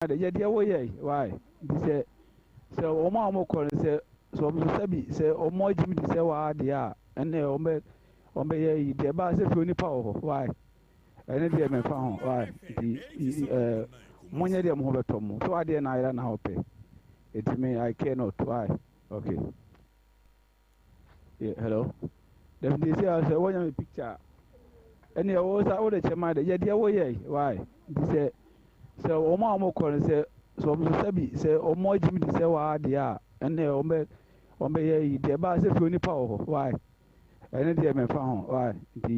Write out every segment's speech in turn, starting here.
de yɛ deɛ woyɛ why nti sɛ wɔn a wɔkɔ no sɛ wɔn nso sɛbi sɛ wɔn agye mi di sɛ waa deɛ a, ɛnna wɔn bɛyɛ yi deɛ ɛbaa sɛ fie onipa wɔ hɔ why, ɛne deɛ mɛfa ho why. Nti monyɛ deɛ mo ho bɛtɔ mo so adeɛ na ayɛrɛ na ɔpɛ eti me, I care not why. Okay, yeah, hello. Definitely sɛ wɔnya me picture ɛne ɛwɔ sa wode kyɛ ma de yɛ deɛ woyɛ why. Nti sɛ wɔn a wɔkɔ no sɛ wɔn nso sɛbi sɛ wɔn agye mi di sɛ waa deɛ a, ɛnna wɔn bɛyɛ yi deɛ ɛbaa sɛ fie onipa wɔ hɔ why, ɛne deɛ mɛfa ho why. Nti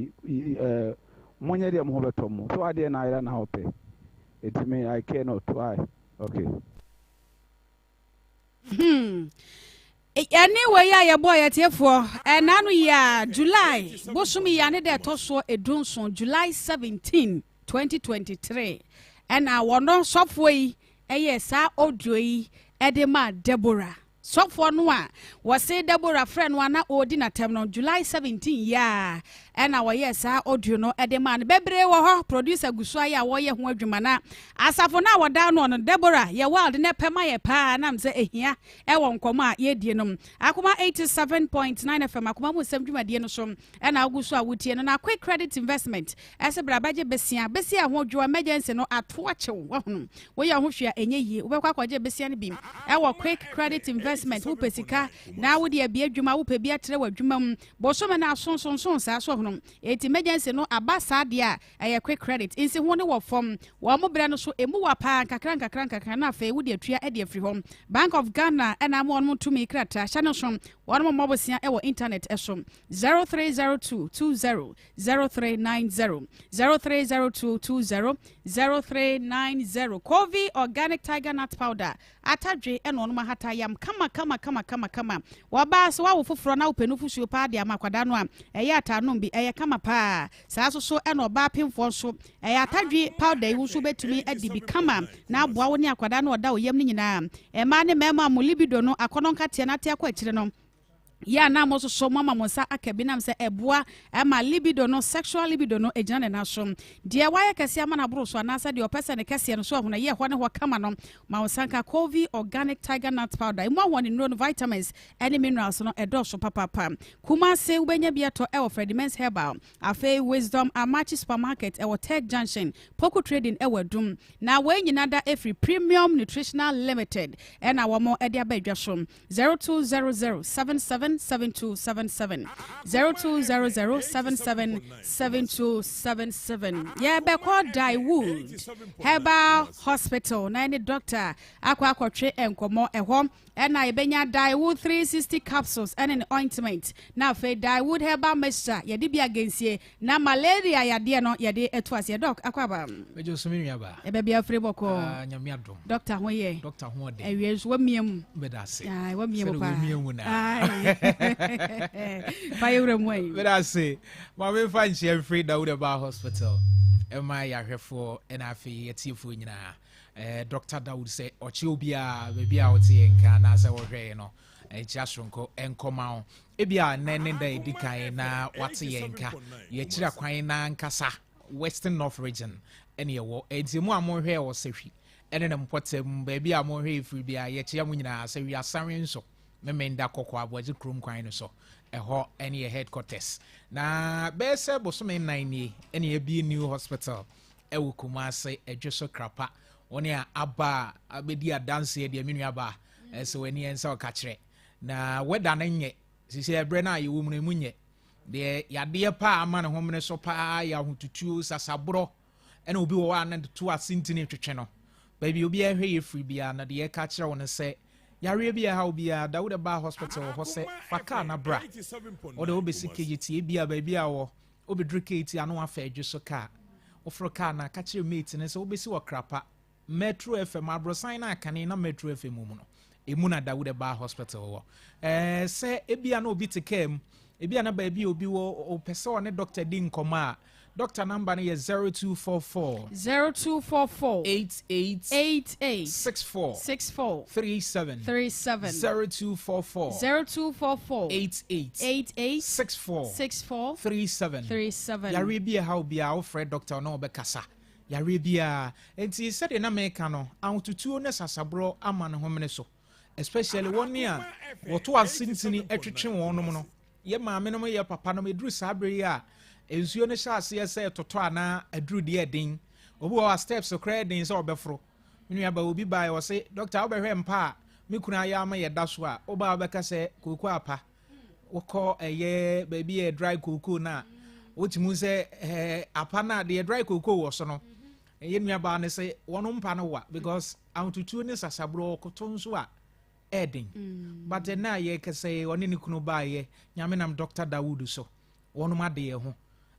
monyɛ deɛ mo ho bɛtɔ mo so adeɛ na ayɛrɛ na ɔpɛ eti me, I care not why. Okay. Ɛne wei a yɛbɔɔ yɛtiefoɔ ɛna no yi a, July bosom yi a ne da ɛtɔ soɔ 17, July 17, 2023, ɛna wɔno sɔfoɔ yi ɛyɛ saa audio yi ɛde ma Deborah. Sɔfoɔ no a wɔse Deborah frɛ no a na ɔredi n'atɛm no, July 17 yi a ɛna wɔyɛ saa audio no ɛde ma no. Bebree wɔ hɔ, producer gu so ayɛ a wɔyɛ ho adwuma. Na asafo no a wɔda no no, Deborah yɛ wild ne pɛ ma yɛ paa nam sɛ ehia ɛwɔ nkɔmɔ a yɛdie no. Akoma 87.9 FM, Akoma mu nsɛm dwumadie no so ɛna agu so a wotie no. Na Quick Credit Investment ɛsɛ bra bɛgye besia besia ho dwo. Emergency no ato akyew, wahunu woyɛ ho hwee a ɛnyɛ yie, wobɛkɔ akɔgye besia no bi ɛwɔ Quick Credit Investment. Wopɛ sika na wode abie adwuma, wopɛ bi atrɛ wɔ adwuma mu, bosome no asonsonson saa so hono eti emergency no aba saa deɛ a, ɛyɛ Quick Credit. Nsi ho ne wɔ fam, wɔn mo brɛ no so emu wɔ paa nkakra nkakra nkakra na afei wode atua de afiri hɔ. Bank of Ghana ɛna ama wɔn tumi krataa hyɛ no so, wɔn mo mmɔbosia ɛwɔ internet ɛso, 0302 20 0390, 0302 20 0390. Covi Organic Tiger Nut Powder atadwe ɛna ɔnom ahata yam kama kama kama kama kama. Wɔbaa sɛ wawo foforɔ na wopɛ nufusuo paa de ama akwadaa no a, ɛyɛ ataanom bi, ɛyɛ kama paa saa. So so ɛna ɔbaa pemfoɔ nso ɛyɛ atadwe powder yi nso bɛtumi adi bi kama na aboa wo ne akwadaa no ɔda wo yam no nyinaa. Mmaa ne mmarima a mo libido no akɔnɔ nkateɛ no ate akɔ akyire no yɛ a, na mo soso mo ama mo nsa aka bi nam sɛ ɛboa ɛma libido no, sexual libido no egyina ne nan so. Deɛ wayɛ kɛseɛ ama no aboro so anaasɛ deɛ ɔpɛ sɛ ne kɛseɛ no so ɔhono yɛ hɔ ne hɔ kama no, ma wo nsa nka Covi Organic Tiger Nut Powder. Emu ahoɔ ne nnuro no, vitamins ɛne minerals no ɛdɔɔso papaapa. Kumase wobɛnya bi atɔ ɛwɔ Fredimens Herbal, afei Wisdom Amachi Supermarket ɛwɔ Tech Junction, Poku Trading ɛwɔ Adum. Na wɔn nyinaa da efiri Premium Nutritional Limited ɛna wɔn ɛde aba adwa so. 0200 777277, 0200 777277. Yɛbɛkɔ Daiwood Herbal Hospital na ɛne doctor akɔ akɔtwe nkɔmmɔ ɛhɔ. Ɛna yɛbɛnya Daiwood 360 capsules ɛne ne ointment, na afei Daiwood Herbal Mixture yɛde bi agensie na malaria yadeɛ no yɛde ɛto aseɛ. Doc, akɔ aba. Mɛgye so, me nuaba. Ɛbɛ bi afiri bɔkɔɔ? Ah, Nyame adom. Doctor ho yɛ? Doctor ho ɔden. Awie nso wamia mu. Bɛda ase. Ai, wamia mu Sɛde paa. wamia mu na. Ai. Fa yɛwura mu ayi. Bɛda ase. Ma memfa nkyia mfiri Dawud Herbal Hospital ɛma yɛahwɛfoɔ ɛna afei yɛtiefoɔ nyinaa. Dr. Dawud sɛ ɔkyerɛ obiara baabi a wote yɛn nka anaasɛ wɔhwɛ yɛn no, nkyia soronko ɛnkɔma wo. Ebia nnɛ ne da ɛdi kan na wate yɛn nka, yɛkyerɛ kwan na nkasa Western North Region ɛne ɛwɔ. Ɛnti mu a mohwɛ wɔ Sɛhwi ɛne ne mpɔtam, baabi a mohwɛ ɛfiri bia, yɛkyerɛ mo nyinaa sɛ wiasare nso Memenda Kɔkɔ Aboagye kurom kwan no so, ɛhɔ ɛne yɛ headquarters. Na bɛyɛ sɛ bosome 4 nie ɛne yɛbie new hospital ɛwɔ Kumase Adwo so Krapa. Wɔne a aba a abɛdi adanseɛ deɛ, me nua ba, ɛsɛ w'ani ɛnsa ɔka kyerɛ na wɛda no nyɛ sisi ɛberɛ no a yɛwɔ mu no emu nyɛ deɛ yadeɛ paa ama ne homene so paa yɛ ahotutuo, sasaborɔ, ɛna obi wɔ hɔ a na to ase ntini twetwe no. Baabi obi ɛhwɛ yɛ firi biara na deɛ ɛka kyerɛ wo no sɛ yareɛ bi a ɛha wo biara, Dawud Herbal Hospital wɔ hɔ sɛ fa kaa na bra. Wode wobɛsi Kejetia bi a, baabi a wɔ wobɛduru Kejetia ano afa Adwo so kaa, woforo kaa na ka kyerɛ mate no sɛ wobɛsi wɔ Krapa Metro FM aborosan no akane na Metro FM mu no emu na Dawud Herbal Hospital wɔ. Sɛ ebia na obi te kaa mu, ebia na baabi a obi wɔ ɔpɛ sɛ ɔne doctor di nkɔmmɔ a, doctor number no yɛ 0244 0244 88 88 64 64 37. 37. 0244 0244 88 88 64 64 37. 37. Yareɛ bi a ɛha wo biara, wofrɛ doctor na ɔbɛkasa. Yareɛ biara. Enti sɛdeɛ na meka no, ahotutuo ne sasaborɔ ama ne homene so. Especially wɔn a wɔto ase ntini twetwe wɔn nom no. Yɛ maame nom yɛ papa nom, ɛduru saa berɛ yi a, nsuo no hyɛ aseɛ sɛ ɛtotɔ anaa aduru deɛ ɛden. Obi wɔ hɔ a steps koraa ɛden sɛ ɔbɛforo. Me nua ba obi baeɛ ɔse, doctor wobɛhwɛ mpa a me kunu ayɛ ama yɛda so a, woba a wobɛka sɛ kooko apa. Wokɔ ɛyɛ baabi yɛ dry kooko no a, wotumi sɛ ɛɛ apa no a deɛ dry kooko wɔ so no, ɛyɛ nuabaa no sɛ wɔn mpa no wa because ahotutuo ne sasaborɔ ɔkoto nso a ɛɛden. But ɛnna a yɛkɛsɛ yi ɔne ne kunu baayɛ, Nyame nam Dr. Dawood so wɔnom adeɛ ho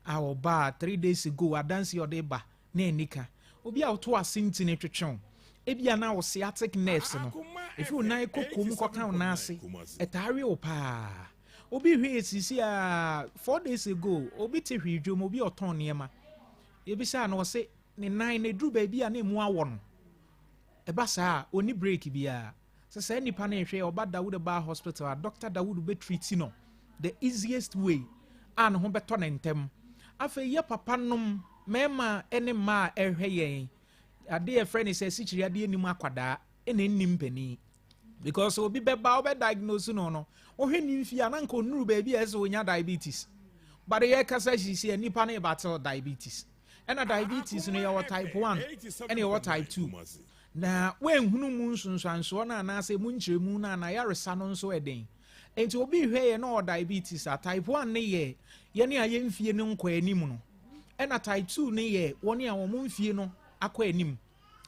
a ɔbaa 3 days ago, adansi ɔde ba na anika. Obi a ɔto ase ntini twetwe, ebi a na wo sciatic nerves no efi wo nan koko mu kɔka wo nan ase ɛtaare wo paa. Obi hwɛ esisi a 4 days ago obi te hwee dwom, obi ɔtɔn nneɛma, ebisa na ɔse ne nan na eduru baabi a na emu awɔ no. Ɛba saa a oni break biara sɛ saa nipa no ehwɛ ɔba Dawood Ba Hospital a, Dr Dawood bɛ treat no the easiest way a ne ho bɛtɔ ne ntɛm. Afei yɛ papa nom, mmarima ne mmaa a ɛhwɛ yɛn, adeɛ yɛfrɛ no sɛ asikyiri adeɛ nim akwadaa ɛna nnim panin, because obi bɛba wobɛ diagnose no, wohwɛ ne mfie a na nka ɔnuru baabi a ɛsɛ ɔnya diabetes, but yɛkasa sisi nipa no yɛbattle diabetes. Ɛna diabetes no yɛwɔ type 1 ɛna yɛwɔ type 2, na woanhunu mu nsonsansoɔ no anaasɛ mu nkyerɛmu no anaa yɛaresa no nso ɛden. Nti obi hwɛ yɛ na ɔwɔ diabetes a, type 1 ne yɛ yɛne a yɛmfie no nkɔ anim no, ɛna type 2 ne yɛ wɔne a wɔn mfie no akɔ anim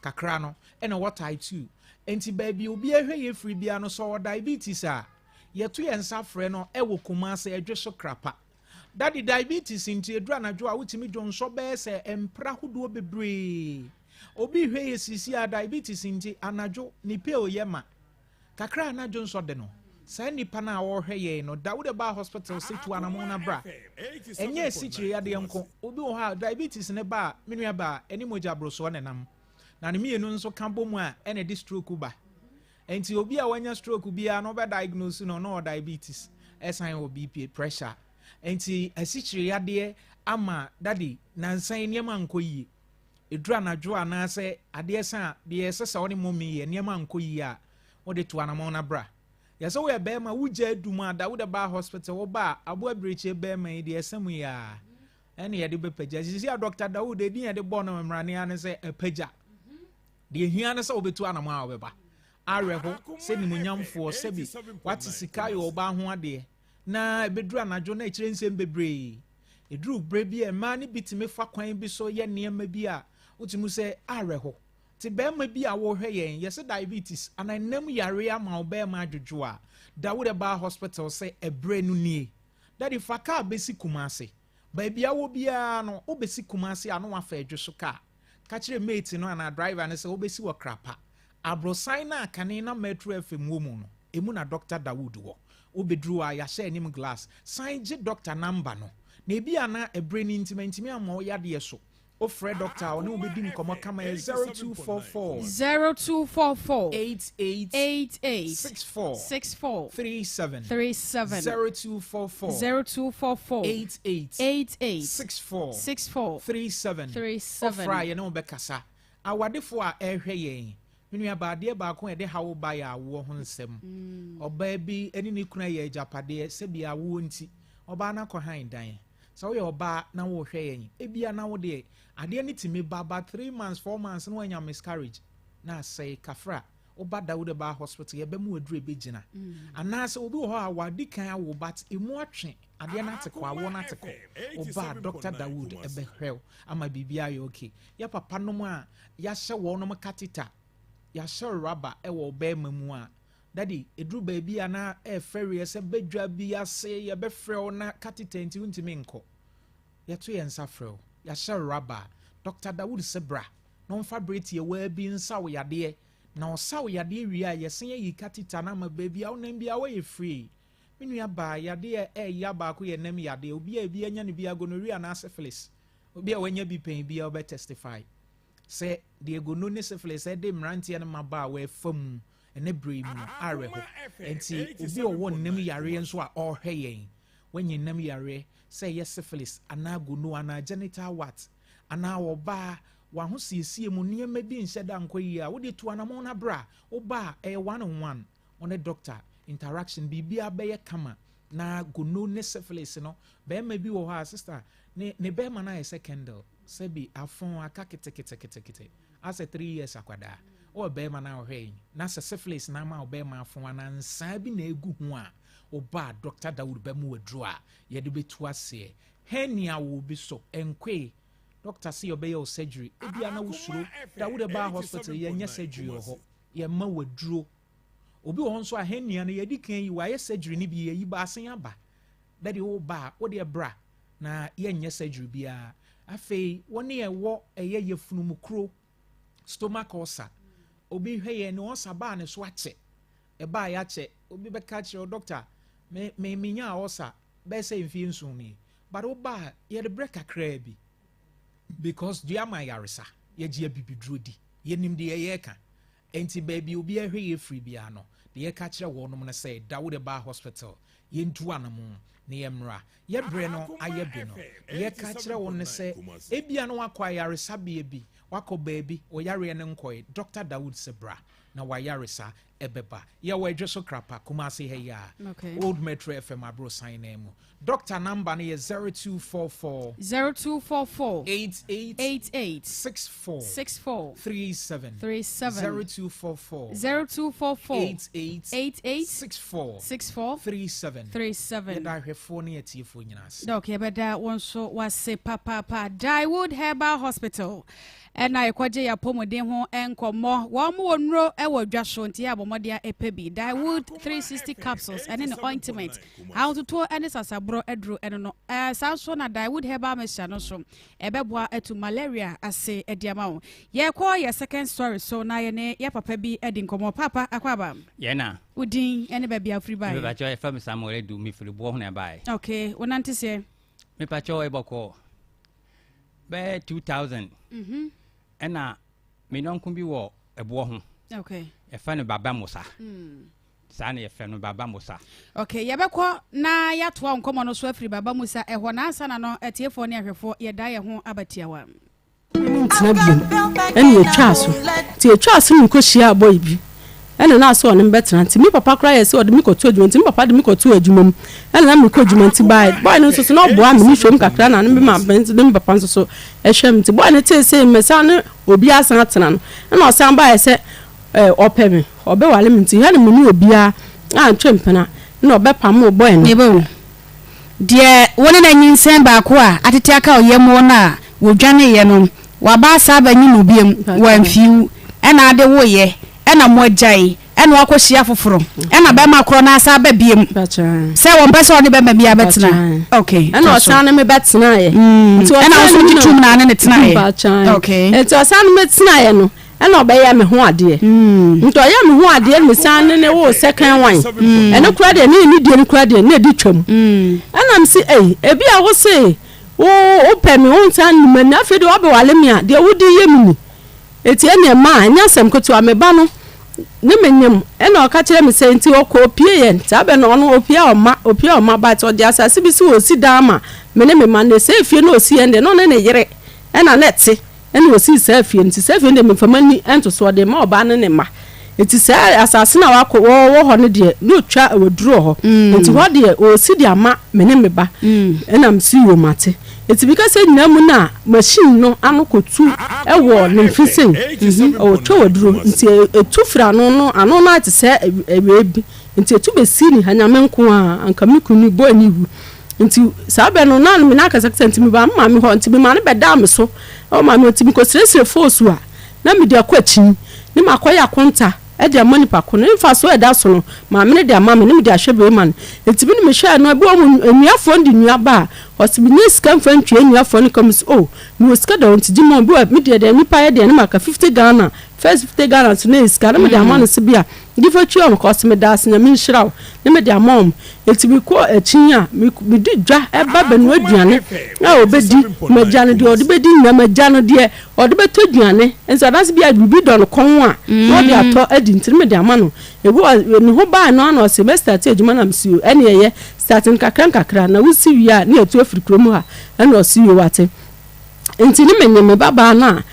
kakra no ɛna ɛwɔ type 2. Nti baabi obi ahwɛ yɛ firi bia no, sɛ ɔwɔ diabetes a, yɛto yɛn nsa frɛ no ɛwɔ Kumase Ɛdwe so Krapa. Dade diabetes nti eduru anadwo a wotumi dwo nsɔ bɛyɛ sɛ mpra ahodoɔ bebree. Obi hwɛ yɛ sisi a diabetes nti anadwo ne pale yɛ ma kakra anadwo nsɔ de no, saa nipa no a wɔrehwɛ yɛn no, Dawuda Ba Hospital sɛ tu anamɔ na bra. Ɛnyɛ asikyire yadeɛ nko. Obi wɔ hɔ a diabetes ne ba a, me nua ba a, ɛne mogya aborosoɔ ne nam na ne mmienu nso ka bɔ mu a ɛna ɛde stroke ba. Nti obi a wanya stroke biara no, wobɛ diagnose no na ɔwɔ diabetes, ɛsan wɔ BP pressure. Nti asikyire yadeɛ ama dade nansan nneɛma nkɔ yie, ɛduru anadwo anaasɛ adeɛ sa a deɛ ɛsɛ sɛ ɔne mɔmi yɛ nneɛma nkɔ yie a, wode to anamɔ no bra. Yɛsɛ woyɛ bɛrima wogya adum a, Dawuda Ba Hospital woba a, aboa birikyie bɛrima yi deɛ ɛsɛ mu yi a ɛne yɛde bɛpagya. Sisi a Dr Dawud edin yɛde bɔ no mmerane ne sɛ ɛpagya. Deɛ hia ne sɛ wobɛtu anamɔ a wobɛba. Awerɛho sɛ nimonyamfoɔ sɛbi wate sika yɛ ɔbaa ho adeɛ na ɛbɛduru anadwo na ɛkyerɛ nsɛm bebree. Ɛduru berɛ bi a mmaa no bi tumi fa kwan bi so yɛ nneɛma bi a wotumi sɛ awerɛho. Te bɛrima bi a wɔrehwɛ yɛn, yɛsɛ diabetes anaa nam yare ama wo bɛrima adwodwo a, Dawuda Ba Hospital sɛ ɛberɛ no nie. Dade fa kaa bɛsi Kumase. Baabi a wɔ biara no, wobɛsi Kumase a na wafa adwo so kaa. Ka kyerɛ mate no anaa driver no sɛ wobɛsi wɔ Krapa. Aborosan no a kane na Metro FM wɔ mu no, emu na Dr. Dawood wɔ. Wobɛduru a yɛahyɛ anim glass. San gye doctor number no. Na ebi a na ɛberɛ no nti mantumi amma wo yadeɛ so. Wofrɛ doctor a ɔne wobɛdi nkɔmmɔ kama yɛ 0244 0244 88 88 64 64 37 37 0244 0244 88 88 64 64 37 37. Ɔfra a yɛne wo bɛkasa. Awadefoɔ a ɛrehwɛ yɛn, me nua baa, adeɛ baako a ɛde ha wo ba yɛ awoɔ ho nsɛm. Ɔbaa bi ne ne kunu ayɛ agyapadeɛ, sɛbi awoɔ nti ɔbaa no akɔ han dan. Sɛ woyɛ ɔbaa na wohwɛ yɛn, ebia na wo deɛ adeɛ no tumi ba ba 3 months, 4 months na woanya miscarriage na asɛe kafra. Woba Dawuda Ba Hospital, yɛbɛmu aduru ɛbɛgyina. Anaasɛ obi wɔ hɔ a wadi kan awo but emu atwe, adeɛ no ate kɔ, awoɔ no ate kɔ, ɔba Dr Dawood ɛbɛhwɛ wo ama biribi ayɛ okay. Yɛ papa nom a yɛahyɛ wɔn catheter, yɛahyɛ rubber ɛwɔ ɔbɛrima mu a, dadi eduru baabi a na ɛfɛreɛ sɛ bɛdwa bi ase yɛbɛfrɛ wo na catheter nti wontumi nkɔ, yɛto yɛn nsa frɛ wo. Yɛahyɛ rubber, Dr Dawood sɛ bra na ɔmfa bere tiɛwaa bi nsa wo yadeɛ, na ɔsa wo yadeɛ wie a, yɛsan ayi catheter no ama baabi a wonam bi a wɔyɛ free. Me nua baa, yadeɛ ɛɛya baako yɛ nam yadeɛ. Obi a ebi anya no bi a gonorrhea anaa syphilis, obi a wanya bi pɛn bi a ɔbɛ testify sɛ deɛ gono ne syphilis ɛde mmeranteɛ no mma a wɔafa mu ɛne bere mu no awerɛho. Nti obi a ɔwɔ nnam yareɛ nso a ɔrehwɛ yɛn, wanya nnam yareɛ sɛ ɛyɛ syphilis anaa gono anaa genital wart anaa ɔbaa. W'ahosiesie mu nneɛma bi nhyɛ da nkɔ yie a, wode tu anamɔn na bra. Woba a, ɛyɛ one on one, wo ne doctor interaction, biribiara bɛyɛ kama. Na gono ne syphilis no, barima bi wɔ hɔ a, sister, ne ne barima no ayɛ sɛ candle, sɛbi afɔn aka keteketekete, asɛ 3 years akwadaa. Wowɔ barima no a ɔhwɛ yi, na sɛ syphilis na ama wo barima afɔn anaa nsaa bi na egu ho a, woba a, Dr. Dawood bɛma wo aduro a yɛde bɛtu aseɛ. Hernia wɔ obi so, ɛnkoe. Doctor sɛ ɔbɛyɛ wo surgery, ebia na wosuro. Dawood Herbal Hospital, yɛnyɛ surgery wɔ hɔ, yɛma wo aduro. Obi wɔ hɔ nso a hernia no yɛdi kan yi, wayɛ surgery no bi, yɛyi baasen aba. Dade wo ba a, wode bra na yɛnyɛ surgery biara. Afei wɔne ɛwɔ ɛyɛ yɛfunum kuro, stomach ulcer. Obi hwɛ yɛn ne ulcer baa ne so akyɛ, ɛbaa yɛ akyɛ. Obi bɛka kyerɛ o, doctor, me me menya ulcer bɛyɛ sɛ mfie 7 nie, but wo ba a, yɛde brɛ kakraa bi because dua ma yaresa, yɛgye abibiduro di, yɛnim deɛ yɛreka. Nti baabi obi ahwɛ yɛ firi biara no, deɛ yɛka kyerɛ wɔnom no sɛ Dawood Herbal Hospital, yɛntu anamo na yɛmmra. Yɛbrɛ no ayɛ bi no, yɛka kyerɛ wɔn no sɛ ebia no wakɔ ayaresabea bi, wakɔ baabi, ɔyareɛ no nkɔe. Dr Dawood sɛ bra na wayaresa ɛbɛba. Yɛwɔ Adwo so Krapa, Kumase ha yi a, Old Metro FM aborosan no mu. Doctor number no yɛ 0244 0244 88 88 64 64 37. 37. 0244 0244 88 88 64 64 37. 37. Yɛda ahwɛfoɔ ne atiefoɔ nyinaa ase. Doc, yɛbɛda wɔn nso wase papaapa. Dawood Herbal Hospital ɛna yɛkɔgye yɛ apɔmuden ho nkɔmmɔ. Wɔn mo wɔ nnuro ɛwɔ dwa so, nti yɛ abɔmmɔden a ɛpɛ bi. Dawood 360 capsules ɛne ne ointment, ahototoɔ ɛne sasaborɔ aduro ɛno no saa nso na Dawood Herbal Mixture no nso ɛbɛboa atu malaria ase ɛde ama wo. Yɛkɔ yɛ second story so na yɛne yɛ papa bi ɛdi nkɔmmɔ. Papa, akɔ aba. Yɛna. Wo din ɛne baabi afiri baeɛ? Mepakyɛ, yɛfrɛ me Samuel Edu, mefiri boɔ ho na ɛbaeɛ. Okay, wonante seɛ? Mepakyɛ, ɛbɔkɔɔ bɛyɛ 2000 ɛna me nɔnko bi wɔ ɛboɔ ho. Yɛfrɛ no Baba Musa. Saa na yɛfrɛ no, Baba Musa. Okay, yɛbɛkɔ na yɛatoa nkɔmmɔ no so afiri Baba Musa ɛhɔ na ansa na no, atiefoɔ ne ahwɛfoɔ, yɛda yɛn ho abatiawa. Ntena biom ɛna yɛtwaa so, nti yɛtwaa so no mekɔhyia boy bi ɛna na asɛ ɔne me bɛtena, nti me papa koraa yɛ sɛ ɔde me kɔto adwuma, nti me papa de me kɔto adwuma mu ɛna na mekɔ adwuma. Nti bae boy no nso so na ɔboa me ne hwɛm kakra na ne me maame nso ne me papa nso so ɛhwɛ me. Nti boy no tee sɛ mesan ne obi asan atena no, ɛna ɔsan baeɛ sɛ ɔpɛ me, ɔbɛwale me, nti hɛ no me ne obiara antwe mpena na ɔbɛpam boy no. Yɛbɛwu deɛ wo ne no anyinsɛn baako a atete aka wo yam no a wɔdwaneeɛ no, waba asa abɛnye mu biom, wamfiw ɛna ade woyɛ ɛna mo agyae, ɛna wakɔhyia foforɔ, ɛna bɛrima korɔ no asa aba biom sɛ wɔmpɛ sɛ ɔne bɛrima bi abɛtena. Okay. Ɛna ɔsan ne me bɛtenaeɛ. Nti ɛna wo nso gye tom na ne ne tenaeɛ. Okay. Nti ɔsan ne me tenaeɛ no, ɛna ɔbɛyɛ me ho adeɛ. Nti ɔyɛ me ho adeɛ no, mesan ne ne wo second one. Ɛno kora deɛ, ne ne die no kora deɛ, ne ɛdi twam. Ɛna me se, ei, ebi a wo se wo wopɛ me, wo nsan nim ani, afei deɛ wabɛwale me a, deɛ wode yɛ me ni. Eti ɛne ɛma a ɛnyɛ asɛm ketewa. Me ba no ne me nyam, ɛna ɔka kyerɛ me sɛ nti ɔkɔ opie yɛn saa bɛ no, ɔno opie a ɔma opie a ɔma, but ɔde asase bi si wɔ osi dan ama me ne me ma no. Sɛ efie no osi yɛn deɛ, na ɔne ne yere ɛna na ɛte, ɛna osii saa fie no. Nti saa fie no deɛ, memfa m'ani nto so, ɔde ma ɔbaa ne ne mma. Nti saa asase no a wakɔ wɔwɔ hɔ no deɛ, na otwa waduro wɔ hɔ, nti hɔ deɛ ɔsi de ama me ne me ba. Ɛna mesi wɔ mate. Nti bi kasa nyinaa mu na machine no ano kɔtu ɛwɔ ne mfe sei, ɔtwa waduro, nti etu firi ano no, ano no ayɛ te sɛ ɛwɛ bi, nti etu bɛsi ne ha. Nyame nko a anka me kunu bɔ ani wu. Nti saa bɛ no na me na akasakasa, nti me ba me maame hɔ, nti me maame bɛdaa me so ɛwɔ maame hɔ. Nti mekɔsrɛsrɛ foosu a na mede akɔ akyi ne makɔyɛ akonta ɛde ama nipa ko no mfa so ɛda so no, maame no de ama me ne mede ahwɛ bɛrima no. Nti bi ne mehwɛɛ no, ebi wɔ mu nnuafoɔ no de nnua ba a, ɔsi mi nye sika mfa ntua nnuafoɔ no ka mu sɛ, oh, mewɔ sika da hɔ nti gye ma bi wɔ me deɛ deɛ nipa yɛ deɛ ne maka 50 Ghana first, 50 Ghana nso na yɛ sika ne mede ama no sɛ bi a gye fa tua wɔn ka. Ɔsi me da ase, Nyame nhyira wo, ne mede ama wɔn. Nti mekɔ akyi a medi dwa ɛba bɛnoa aduane a ɔbɛdi, magya no deɛ ɔde bɛdi nyinaa, magya no deɛ ɔde bɛtɔ aduane nso adanse bi a biribi dɔ no kɔn a na ɔde atɔ adi, nti ne mede ama no. Ebi wɔ ne ho baa no ano, ɔse mɛ start adwuma na mesi o, ɛne ɛyɛ start nkakra nkakra na wosi wie a ne yɛtu afiri kurom ha. Ɛna ɔsi yɛ wate. Nti ne menye me babaa no a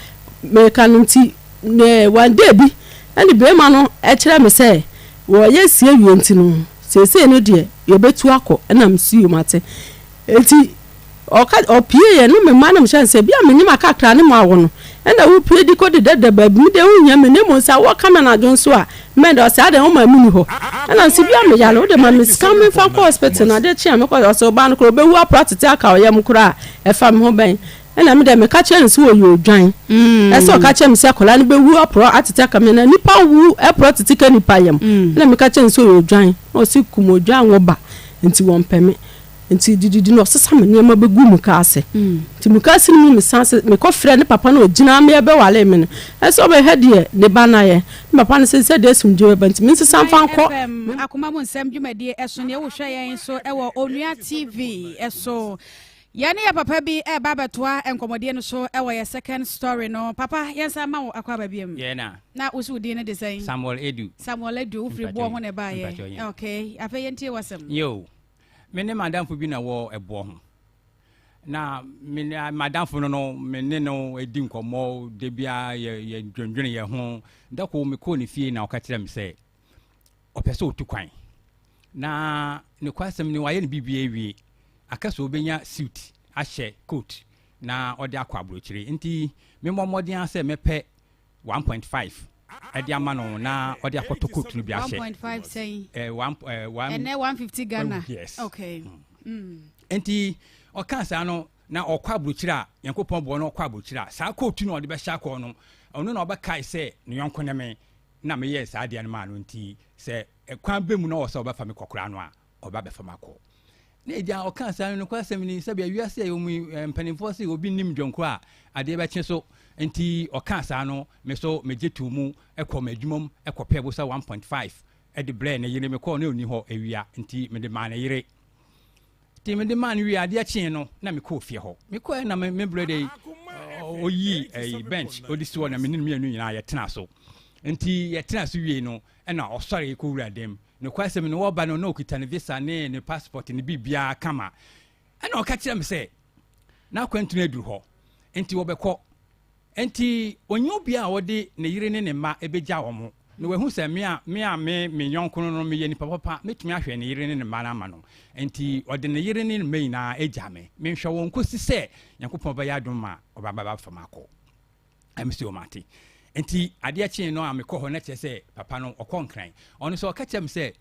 meka no nti one day bi ɛne bɛrima no ɛkyerɛ me sɛ wɔyɛ sie wie nti no seesei no deɛ yɛbɛtu akɔ. Ɛna mesi yom ate. Eti ɔka ɔpie yɛ no, me mma no mehyɛ sɛ bi a menyim akakra ne mu awo no, ɛna wopie di kɔ deda baabi mi de wohia me ne mu sɛ wɔka me anadwo nso a mɛnda. Ɔsɛ adɛn, woma mi ni hɔ? Ɛna nso bi a meyare, wode ma me sika memfa kɔ hospital na adeɛ kye a mekɔ. Ɔsɛ ɔbaa no koraa ɔbɛwu apora tete aka ɔyɛ mu koraa a ɛfa me ho bɛn? Ɛna me dɛ meka kyerɛ no sɛ wɔyɛ odwan. Ɛsɛ ɔka kyerɛ me sɛ akwadaa no bɛwu aporɔ atete aka me na nipa wu ɛporɔ tete ka nipa yam. Ɛna meka kyerɛ no sɛ ɔyɛ odwan na ɔsi kum odwan wɔ ba nti wɔmpɛ me nti dididi na ɔsesa me nneɛma bɛgu mu ka ase. Nti mu ka ase no mu mesan se mekɔ frɛ ne papa na ɔgyina me ɛbɛwale me no ɛsɛ ɔbɛhwɛ deɛ ne ba no ayɛ. Ne papa no sɛ sɛ deɛ asomdwe bɛba nti mensesa mfa nkɔ. FM akoma mu nsɛm dwumadie ɛso neɛ wohwɛ yɛn nso ɛwɔ Onua TV ɛso. Yɛne yɛ papa bi ɛba abɛtoa nkɔmmɔdie no so ɛwɔ yɛ second story no. Papa, yɛnsa ma wo akɔ aba biam. Yɛn na. Na wosi wo din no de sɛn? Samuel Edu. Samuel Edu, wofiri boɔ ho na ɛbaayɛ? Okay, afei yɛntie wasɛm. Yo, me ne madamfo bi na wɔ ɛboɔ ho na me ne madamfo no, me ne no edi nkɔmmɔ de bia yɛ yɛ dwendwene yɛn ho. Dako mekɔɔ ne fie na ɔka kyerɛ me sɛ ɔpɛ sɛ ɔtu kwan na ne kwasɛm ne wayɛ no biribi awie, aka sɛ ɔbɛnya suit ahyɛ, coat, na ɔde akɔ aburokyire, nti memmɔ mmɔden sɛ mɛpɛ 1.5 ɛde ama no na ɔde akɔtɔ coat no bi ahyɛ. 1.5 sɛn? One, one. Ɛnɛ 150 Ghana. Oh, yes. Okay. Nti ɔka saa no na ɔkɔ aburokyire a Nyankopɔn boɔ no, ɔkɔ aburokyire a saa coat no ɔde bɛhyɛ akɔ no, ɔno na ɔbɛkae sɛ ne yɔnko ne me na meyɛɛ saa adeɛ no maa no, nti sɛ ɛkwan bɛ mu na ɔwɔ sɛ ɔbɛfa me kɔkora no a, ɔba bɛfa me akɔ. Na agya ɔka saa no, nokwasɛm ni, sɛbea wiase a ɛwɔ mu yi, mpanimfoɔ sɛ obi nim dwonko a adeɛ bɛkye so, nti ɔka saa no, me so megye too mu kɔ m'adwuma mu kɔpɛ bosa 1.5 de brɛɛ ne yere. Mekɔɔ na ɔnni hɔ awia, nti mede maa ne yere. Nti mede maa no wie, adeɛ kyee no na mekɔɔ fie hɔ. Mekɔɛ na me brɛ de ɔyii ɛyi bench ɔde si hɔ na me ne mmienu nyinaa yɛtena so. Nti yɛtena so wie no, ɛna ɔsɔre kɔwura dɛm. Nokwasɛm no, wɔba no na ɔkuta ne visa ne ne passport ne biribiara kama. Ɛna ɔka kyerɛ me sɛ n'akwantu no aduru hɔ nti wɔbɛkɔ, nti onye obi a ɔde ne yere ne ne mma ɛbɛgya wɔn na wahu sɛ me a me yɔnko no meyɛ nipa papa, mɛtumi ahwɛ ne yere ne ne mma no ama no, nti ɔde ne yere ne ne mma nyinaa agya me, menhwɛ wɔn kɔsi sɛ Nyankopɔn bɛyɛ adom ma ɔbɛba fam akɔ. Ɛm sɛ ɔmate. Nti adeɛ kyee no a mekɔ hɔ na kyerɛ sɛ papa no ɔkɔ Nkran. Ɔno sɛ ɔka kyerɛ me sɛ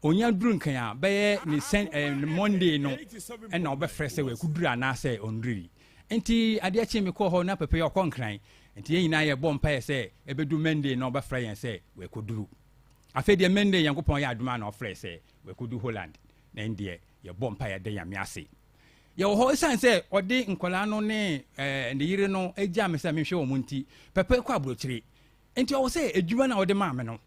onya duru Nkran a bɛyɛ ne sɛn Monday no ɛna ɔbɛfrɛ sɛ wakuduru anaasɛ ɔndurui. Nti adeɛ kyee mekɔ hɔ na papa yi ɔkɔ Nkran, nti yɛn nyinaa yɛbɔ mpaeɛ sɛ ɛbɛdu Monday na ɔbɛfrɛ yɛn sɛ wakɔduru. Afei deɛ Monday Nyankopɔn yɛ adom a na ɔfrɛ sɛ wakɔdu Holland, na ɛn deɛ yɛbɔ mpaeɛ da Nyame ase. Yɛwɔ hɔ, ɛsiane sɛ ɔde nkwadaa no ne ne yere no agya me sɛ menhwɛ wɔn nti, pɛpɛ kɔ aburokyire nti ɔwɔ sɛ adwuma no a ɔde maa me no,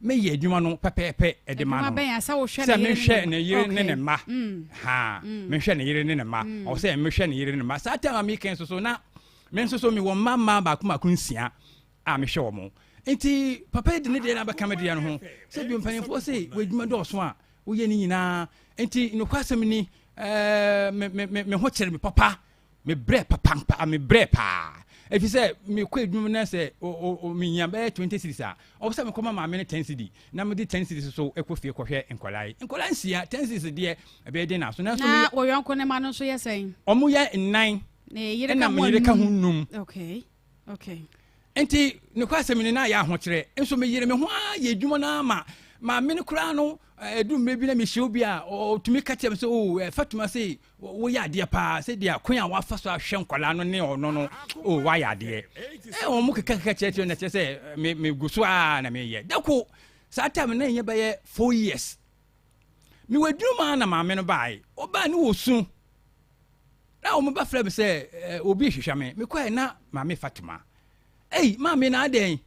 meyɛ adwuma no pɛpɛɛpɛ de ma no sɛ menhwɛ ne yere ne ne mma ha, menhwɛ ne yere ne ne mma. Ɔwɔ sɛ mehwɛ ne yere ne ne mma. Saa time a meka nso so na me nso so mewɔ mma mmaa baako baako nsia a mehwɛ wɔn, nti papa yi de ne deɛ no abɛka me deɛ no ho sɛ bi mpanimfoɔ sɛ w'adwuma dɔɔso a woyɛ ne nyinaa. Nti nokwasɛm ni, me me me me ho kyerɛ me papa, me brɛ papa mpa, me brɛ paa, efi sɛ mekɔ adwuma na sɛ o o menya bɛyɛ 20 cedis a, ɔwɔ sɛ mekɔma maame no 10 cedi na mede 10 cedis so ɛkɔ fie kɔhwɛ nkɔlaa yi, nkɔlaa nsia. 10 cedis deɛ ɛbɛyɛ den na so nanso na wɔyɔnko ne ma no nso yɛ sɛn? Ɔmo yɛ nnan. Ne yere ɛna ka me ho yere ka ho anum. num. Nti nokwasɛm ni, na ayɛ ahokyerɛ nso meyere me ho ara yɛ adwuma no ama maame no koraa no. Ɛdu mmerɛ bi na mehyia obi a ɔtumi ka kyerɛ me sɛ, o Fatuma, sɛ woyɛ adeɛ paa, sɛdeɛ kwan a wafa so ahwɛ nkwadaa no ne ɔno no, o wayɛ adeɛ. Wɔn mo keka keka kyerɛkyerɛ na kyerɛ sɛ me megu so a na meyɛ dako. Saa time na ɛnyɛ bɛyɛ 4 years mewɔ adwuma na maame no baeɛ. Ɔbaa ne wɔ su na wɔn ba frɛ me sɛ obi hwehwɛ me. Mekɔɛ na maame Fatuma, ei maame, na adɛn?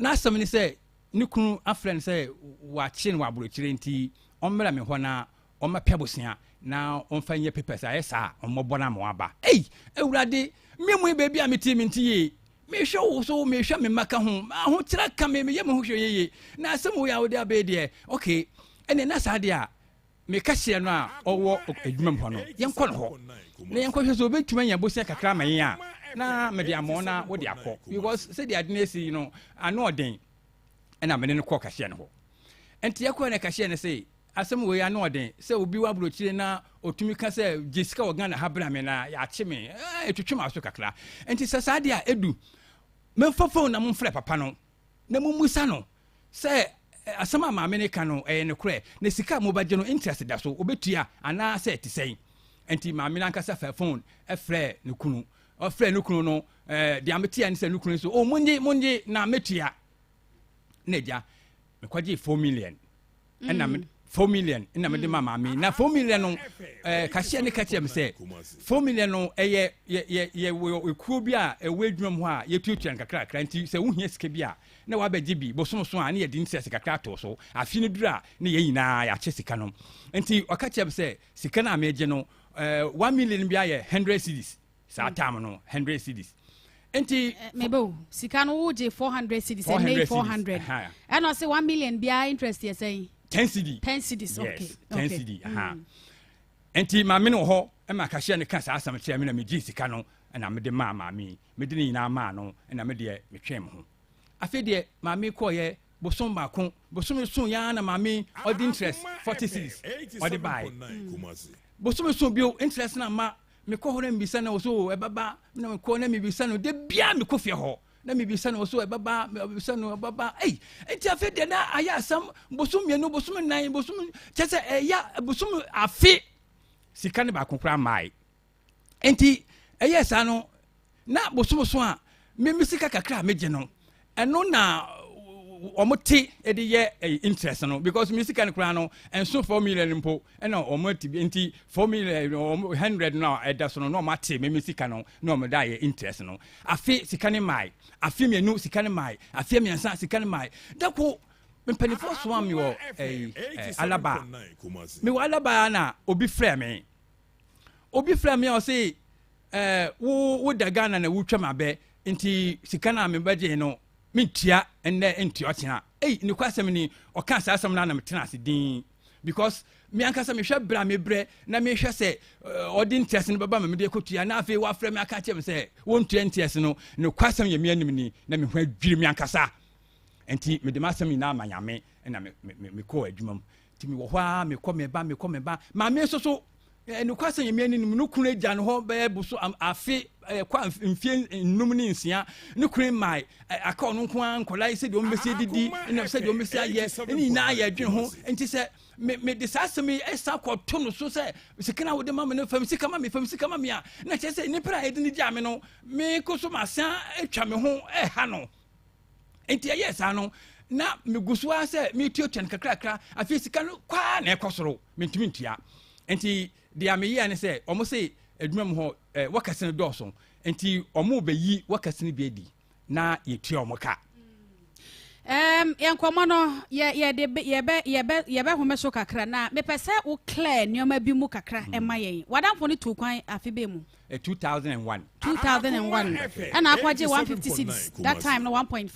N'asɛm ne sɛ ne kunu afrɛ no sɛ wakye no wɔ aburokyire, nti ɔmmra me hɔ na ɔmmɛpɛ bosea na ɔmfa nyɛ papers, ayɛ saa ɔmmɔbɔ no ama waba. Ei Awurade, me mu baabi a mete mente yie, mehwɛ wo so, mehwɛ me mma ka ho, ahokyerɛ ka me, meyɛ me ho hwɛ yie na asɛm wo yɛ a wode abɛyɛ deɛ. Okay, ɛnɛ na saa deɛ a meka kyerɛ no a ɔwɔ adwuma mu hɔ no, yɛnkɔ no hɔ na yɛnkɔhwɛ sɛ obɛtumi anya bosea kakra ama yɛn a. na mede ama wo na wode akɔ because sɛdeɛ ade no asi yi no ano ɔden. Ɛna mene no kɔɔ cashier no hɔ. Nti yɛkɔɛ na cashier no se asɛm wei ano ɔden sɛ obi wɔ aburokyire na ɔtumi ka sɛ gye sika wɔ Ghana ha bra me na yɛakye me, ɛtwetwe m'aso kakra. Nti sɛ saa deɛ a ɛdu memfa phone na momfrɛ papa no na mommisa no sɛ asɛm a maame no ka no ɛyɛ nokorɛ na sika a mobɛgye no interest da so ɔbɛtua anaa sɛ ɛte sɛn. Nti maame no ankasa faa phone frɛɛ ne kunu. Ɔfrɛɛ ne kunu no, deɛ meteɛ ne sɛ ne kunu nso, oh monnye monnye na mɛtua. Na agya mekɔgyee 4 million ɛna mm. 4 million ɛna mede ma maame na 4 million no ɛɛ kahyia ne ka kyerɛ me sɛ 4 million no ɛyɛ yɛ yɛ yɛ wɔ ekuo bi a ɛwɔ adwuma mu hɔ a yɛtuatua no kakrakra nti sɛ wohia sika bi a na wabɛgye bi bosom so a ne yɛde interest kakra ato so afe no duru a ne yɛn nyinaa yɛakyɛ sika no nti ɔka kyerɛ me sɛ sika no a megye no ɛɛ 1 million bi ayɛ 100 cedis saa time no 100 cedis nti. Eh, mebe o sika no wogye 400 cedis ɛnɛ yi 400 ɛna ɔse 1 million biara interest yɛ sɛn. 10 cedi 10 cedis okay yes 10 cedi aha mm. nti maame no wɔ hɔ ɛma kahyia no ka saa asɛm kyerɛ me na megye sika no ɛna mede maa maame mede ne nyinaa maa no ɛna medeɛ metwɛn me ho afei deɛ maame kɔɔyɛ bosom baako bosome so ya na maame ɔde interest 40 cedis ɔde bae bosome so bio interest na ma Mekɔ hɔ na mebisa no, ɔsɛ o ɛbɛba, na mekɔ na mebisa no, da biara mekɔ fie hɔ na mebisa no, ɔsɛ ɛbɛba, mebisa no ɛbɛba, ei, nti afei deɛ na ayɛ asɛm, bosom mmienu, bosom nnan, bosom, kyɛ sɛ ɛyɛ bosom afe, sika no baako koraa mmae. Nti ɛyɛ saa no, na bosom so a, me me sika kakra a megye no, ɛno na wɔn te de yɛ eh, interest no because me sika no koraa no ɛnso four million mpo ɛna wɔn ati bi nti four million wɔn hundred no a ɛda so no na wɔn ate me me sika no na wɔn da yɛ interest no afe sika no maae afe mmienu sika no maae afe mmiɛnsa sika no maae dako mpanimfoɔ soa mi wɔ ɛyi eh, alaba mi wɔ alaba na obi frɛ me obi frɛ me a ɔse Eh, wo wo da Ghana na wotwa m'abɛ nti sika no a mebɛgyee no mentua nnɛ ntua ɔkyena. Ei, nokwasɛm ni, ɔkaa saa asɛm no a na metena ase dinn because me ankasa mehwɛ berɛ a mebrɛ na mehwɛ sɛ ɔde ntease no bɛba ma mede akɔtua na afei wafrɛ me aka akyerɛ me sɛ wɔntua ntease no. Nokwasɛm yɛ me anim ni na me ho adwiri me ankasa. Nti mede m'asɛm nyinaa ma Nyame na mekɔɔ adwuma mu. Nti mewɔ hɔ ara mekɔ meba mekɔ meba. Maame nso so Eh, nokwasɛm yɛ mmea no no kunu agya no hɔ bɛyɛ boso afe kɔ mfie nnum ne nsia ne kunu mmae aka ɔno nko ara nkɔla yi sɛdeɛ wɔn bɛsi adidi na sɛdeɛ wɔn bɛsi ayɛ ne nyinaa yɛ adwene ho nti sɛ me mede saa asɛm yi ɛsa kɔto no so sɛ sika na wode ma me no fam sika ma me fam sika ma me a na kyerɛ sɛ nnipa a yɛde ne gyaa me no me ko so masan atwa me ho ɛha no nti ɛyɛ saa no na megu so ara sɛ metuatua no kakrakra afei sika no kwaa na ɛkɔ soro mentumi ntua nti deɛ meyɛɛ ne sɛ ɔmo se adwuma mu hɔ eh, workers no dɔɔso nti ɔmo bɛyi workers no bi adi na yɛtua ɔmo ka. Um, yɛn nkɔmmɔ no yɛ yɛde yɛbɛ yɛbɛ yɛbɛhome so kakra na mepɛ sɛ wo clear nneɛma bi mu kakra hmm. ɛma yɛn wadamfo no tu kwan afe bɛn mu. 2001. 2001 ɛna akɔgye 150 cedis that time no 1.5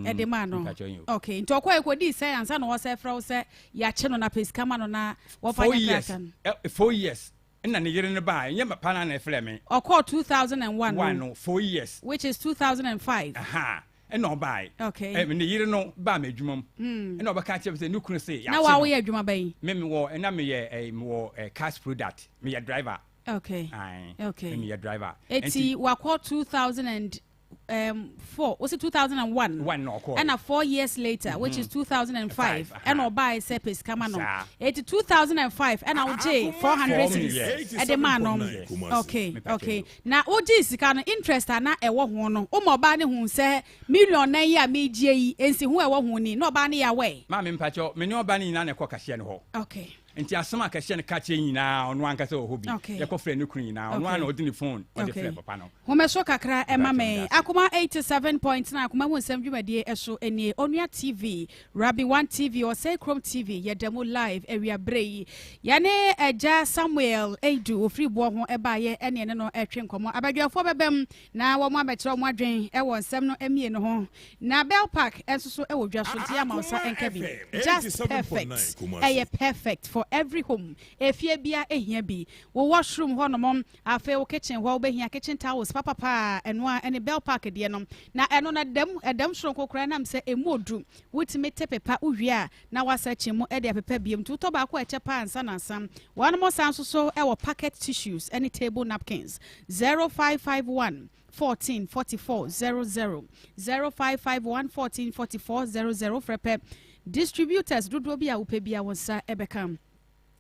ɛde maa no okay nti ɔkɔ ɛkɔdii sɛ ansa na wɔsɛ frɛ wo sɛ yɛakye no na pɛ sika ma no na wɔfa nyɛ krata no. 4 years ɛna ne yere no baa ɛnyɛ papa no na ɛfrɛ me. Ɔkɔɔ 2001 no. One no 4 years. Which is 2005. Aha ɛna ɔbaae. Okay. Ɛ ne yere no baa m'adwuma mu. Mm. Ɛna ɔbɛka kyerɛ me sɛ ne kunu se yɛakye no. Na wa woyɛ adwuma bɛn? Me mewɔ ɛna meyɛ ɛɛ mewɔ ɛɛ cars product meyɛ driver. Okay. Aye. Okay. Me meyɛ driver. Eti wakɔ 2004 wosi 2001. One na ɔkɔɔ. Ɛna 4 years later mm -hmm. which is 2005 ɛna ɔbaa sɛ pɛ sika ma no. Eti 2005 ɛna wogye 400 cedis ɛde maa no. Okay. Okay. Na wogye sika no interest a na ɛwɔ ho no woma ɔbaa no hu sɛ million nan yi a megye yi nsi ho ɛwɔ ho ni na ɔbaa no yɛ aware. Maame mpakyɛw me ne ɔbaa no nyinaa na ɛkɔ kahyia no hɔ. Okay. Nti asɛm a kɛseɛ no ka kyerɛ nyinaa ɔno ankasa wɔ hɔ bi. Yɛkɔ frɛ ne kunu nyinaa ɔno ara na ɔde ne phone ɔde frɛ papa no. Homeso kakra ɛma me. Akoma 87.9 Akoma mu nsɛm dwumadie ɛso nie. Onua TV, Rabbi One TV, Ɔsɛe Krom TV yɛda mu live awia berɛ yi. Yɛne Agya Samuel Eidu ofiri boɔ ho ɛbaeɛ ɛne ɛne no ɛtwe nkɔmmɔ. Abadwafoɔ bɛbam na wɔn abɛkyerɛ wɔn adwen ɛwɔ nsɛm no mmienu ho. Na Bell Park nso so wɔ dwa so nti ama wo nsa nka bi. Just perfect. Ɛyɛ perfect for. every home. Efie bia ehia bi. Wo washroom hɔ nom, afei wo kitchen hɔ wobɛhia kitchen towels papapa a ɛno a ɛne Bell Park deɛ no. Na ɛno no ɛdam ɛdam soronko koraa ɛnam sɛ emu odu. Wotumi te pepa wowie a na wasa kyi mu de apepa biom. Nti wotɔ baako a ɛkyɛ paa ansa na asa. Wɔnom san nso so wɔ pocket tissues ne table napkins. 0551 14 44 00 0551 14 44 00 Frɛ pɛ distributors dodoɔ bi a wopɛ biara wo nsa bɛka.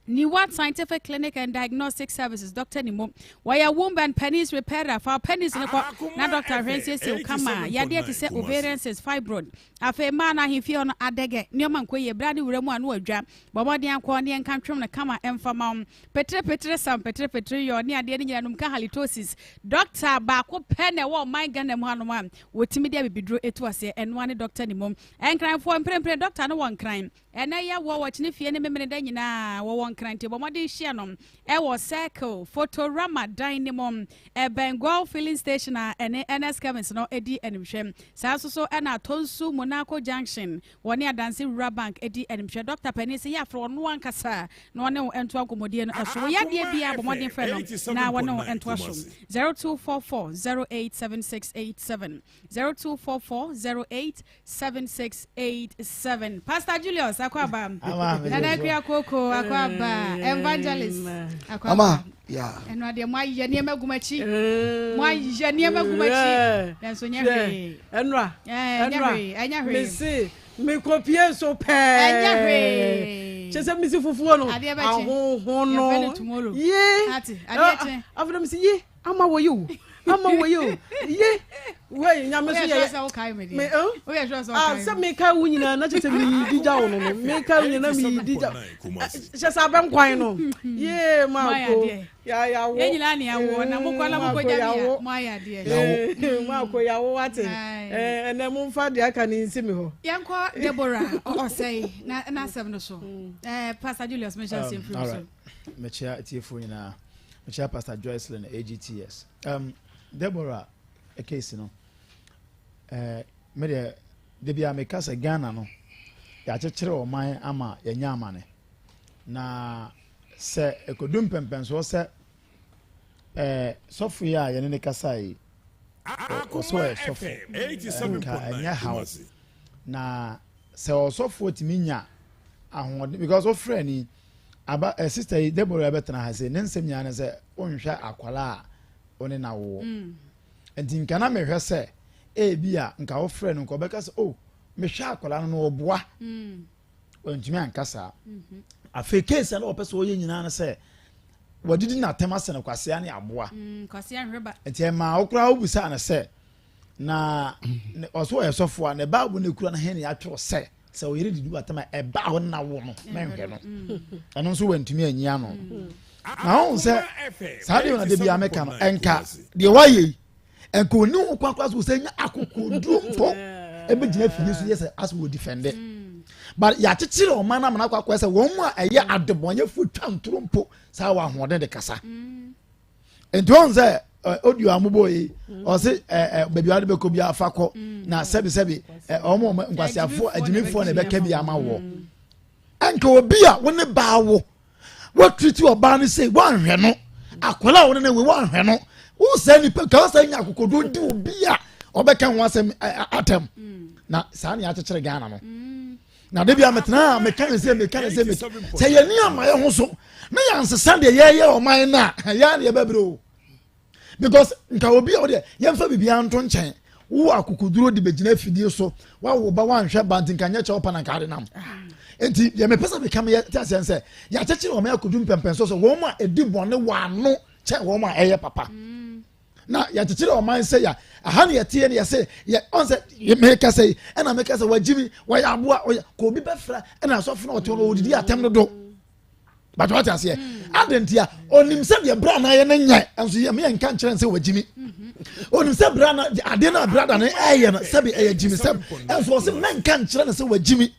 Niwat Scientific Clinic and Diagnostic Services, Doctor Nimo, wɔyɛ womb and penis repairer. Fa wo penis no kɔ na doctor hwɛ nsiesie wo kama. Yadeɛ te sɛ ovarian cyst, fibroid, afei mmaa no ahemfie hɔ no adɛgɛ, nneɛma nkɔ yie, bra ne wura mu a na wadwa. Bɔ mmɔden akɔ ne yɛnka ntwom no kama mfa ma wo. Petere petere sam, petere petere yɔ ne adeɛ no nyinaa nom ka halitosis. Doctor baako pɛ na ɛwɔ ɔman Ghana mu hanom a wɔtumi de abibiduro tu aseɛ, ɛnoa ne Doctor Nimo. Nkranfoɔ mprempren doctor no wɔ Nkran. Ɛnnɛ yɛ wɔ Ɔkyene Fie ne Memeneda nyinaa wɔwɔ Nkran nti bɔ mmɔden hyia no wɔ Circle Photorama dan no mu ɛbɛn Goil Filling Station a ɛne Ernest Kevins no di animhwɛ. Saa nso so na Tonsu Monaco Junction wɔne Adanse Rural Bank di animhwɛ. Dɔkta panin se yɛ afrɛ ɔno ankasa na ɔne wo ntoa nkɔmmɔdie no so. Wo yadeɛ biara bɔ mmɔden frɛ no na wɔne wo ntoa so. 0244 087687 0244 08 7687 Pastor Julius Akwaba Nana Akua Koko Akwaba Evangelist Akwaba ɛno adeɛ mo ayɛ nneɛma gu m'akyi mo ayɛ nneɛma gu m'akyi nanso nyɛ hwee ɛnora ɛnyɛ hwee ɛnyɛ hwee mese mekɔpie so pɛɛ ɛnyɛ hwee kyɛ sɛ mese fufuo no ahoho no ye afei mese ye Ama wɔ yi o, ama wɔ yi o, ye wei nyame so yɛ. Me eh? Ah, sɛ meka wo nyinaa na kyɛ sɛ meyi di gya wo no no meka wo nyinaa na meyi di gya kyɛ sɛ abɛnkwan no yee maako yawo yɛn nyinaa ne awo na mokɔ na mokɔ gya mi a mo ayɛ adeɛ maako yawo wate ɛnɛ momfa deɛ aka ne nsi me hɔ yɛnkɔ Deborah ɔsɛe na n'asɛm no so Pastor Julius mehyɛ ase mfiri so mekyia atiefoɔ nyinaa Mekyia Pastor Joycelyn AGTS. Um, Deborah case no, eh, me deɛ, da bi a meka sɛ Ghana no, yɛakyekyere ɔman ama yɛanya amane. Na sɛ ɛkɔdu mpɛmpɛnsoɔ sɛ eh, sɔfo yi a yɛne ne kasa yi, ɔsɛ ɔyɛ sɔfo, nka ɛnyɛ haw. Na sɛ ɔsɔfoɔ tumi nya ahoɔden, because wofrɛ ni, Aba eh, sister yi Deborah bɛtena ha sei ne nsɛm nyinaa ne sɛ wonhwɛ akwadaa a wo ne na wowɔ mm. nti nka na mehwɛ sɛ ebi a nka wofrɛ no nka ɔbɛka sɛ oh mehwɛ akwadaa no no ɔboa mm. wantumi anka saa mm-hmm. afei case a na wɔpɛ sɛ wɔyɛ nyinaa no sɛ wɔdidi n'atɛm asɛ no kwasea ne aboa mm, nti ɛmaa wokora wobusaa no sɛ Na ɔso ɔyɛ sɔfo a ne Bible no ekura no he ne yɛatwerɛ sɛ sɛ ɔyere didi w'atam a ɛba a ɔne na wo no mɛnhwɛ no ɛno nso wantumi anyi ano na ɔhu sɛ saa deɛ ɔnade bia meka no ɛnka deɛ wayɛ yi ɛnka ɔni ho kwan koraa so sɛ nya akokoɔduro mpo ɛbɛgyina fie so yɛ sɛ asɛ wɔ defende but yɛakyekyere ɔman no amana akɔ akɔyɛ sɛ wɔn mu a ɛyɛ adebɔnyɛfoɔ twa ntoro mpo saa wɔ ahoɔden de kasa mm. nti wɔn sɛ audio a mobɔ yi ɔse baabi a wɔde bɛkɔ bi afa kɔ mm. na sɛbisɛbi wɔn wɔn nkwasiafoɔ agyimifoɔ na ɛbɛka bi ama wɔ ɛnka obi a wɔne baa wo wɔtiriti ɔbaa no sɛ wɔanhwɛ no akwadaa a wɔne no wei wɔanhwɛ no wosɛ nipa ka wɔsɛ nya akokodo di obi a ɔbɛka ho asɛm atɛm mm. na saa ne akyekyere Ghana no. Mm. Na de bia metena a meka ne sɛ meka ne sɛ meka sɛ yɛni ama yɛ ho so na yɛnsesa deɛ yɛyɛ ɔman no a yɛa ne yɛbɛbrɛ o because nka obi a wodeɛ yɛmfa biribiara nto nkyɛn wo akokoduro de bɛgyina afidie so wawo ba wanhwɛ ba nti nka nyɛ kyɛw pa na nka ade nam nti deɛ mepɛ sɛ meka meyɛ te aseɛ sɛ yɛakyekyere ɔman akodu mpɛmpɛn so sɛ wɔn a ɛdi bɔne wɔ ano kyɛn wɔn a ɛyɛ papa mm. Na yɛkyekyere ɔman sɛ ya aha ne yɛteɛ ne yɛsɛ yɛ ɔn sɛ meka sɛ yi ɛna meka sɛ wagyi mi wɔyɛ aboa ɔyɛ kò obi bɛfra ɛna asɔfo na ɔte hɔ no ɔdidi atɛm dodo bàtà wate aseɛ adi nti a onim sɛ deɛ bra na ayɛ ne nyɛ nso yɛ meyɛ nka nkyerɛ sɛ wagyi mi onim sɛ bra na adeɛ na bra da ne ɛyɛ no sɛbi ɛyɛ gyimi sɛm nso ɔsɛ mɛnka nkyerɛ no sɛ wagyi mi.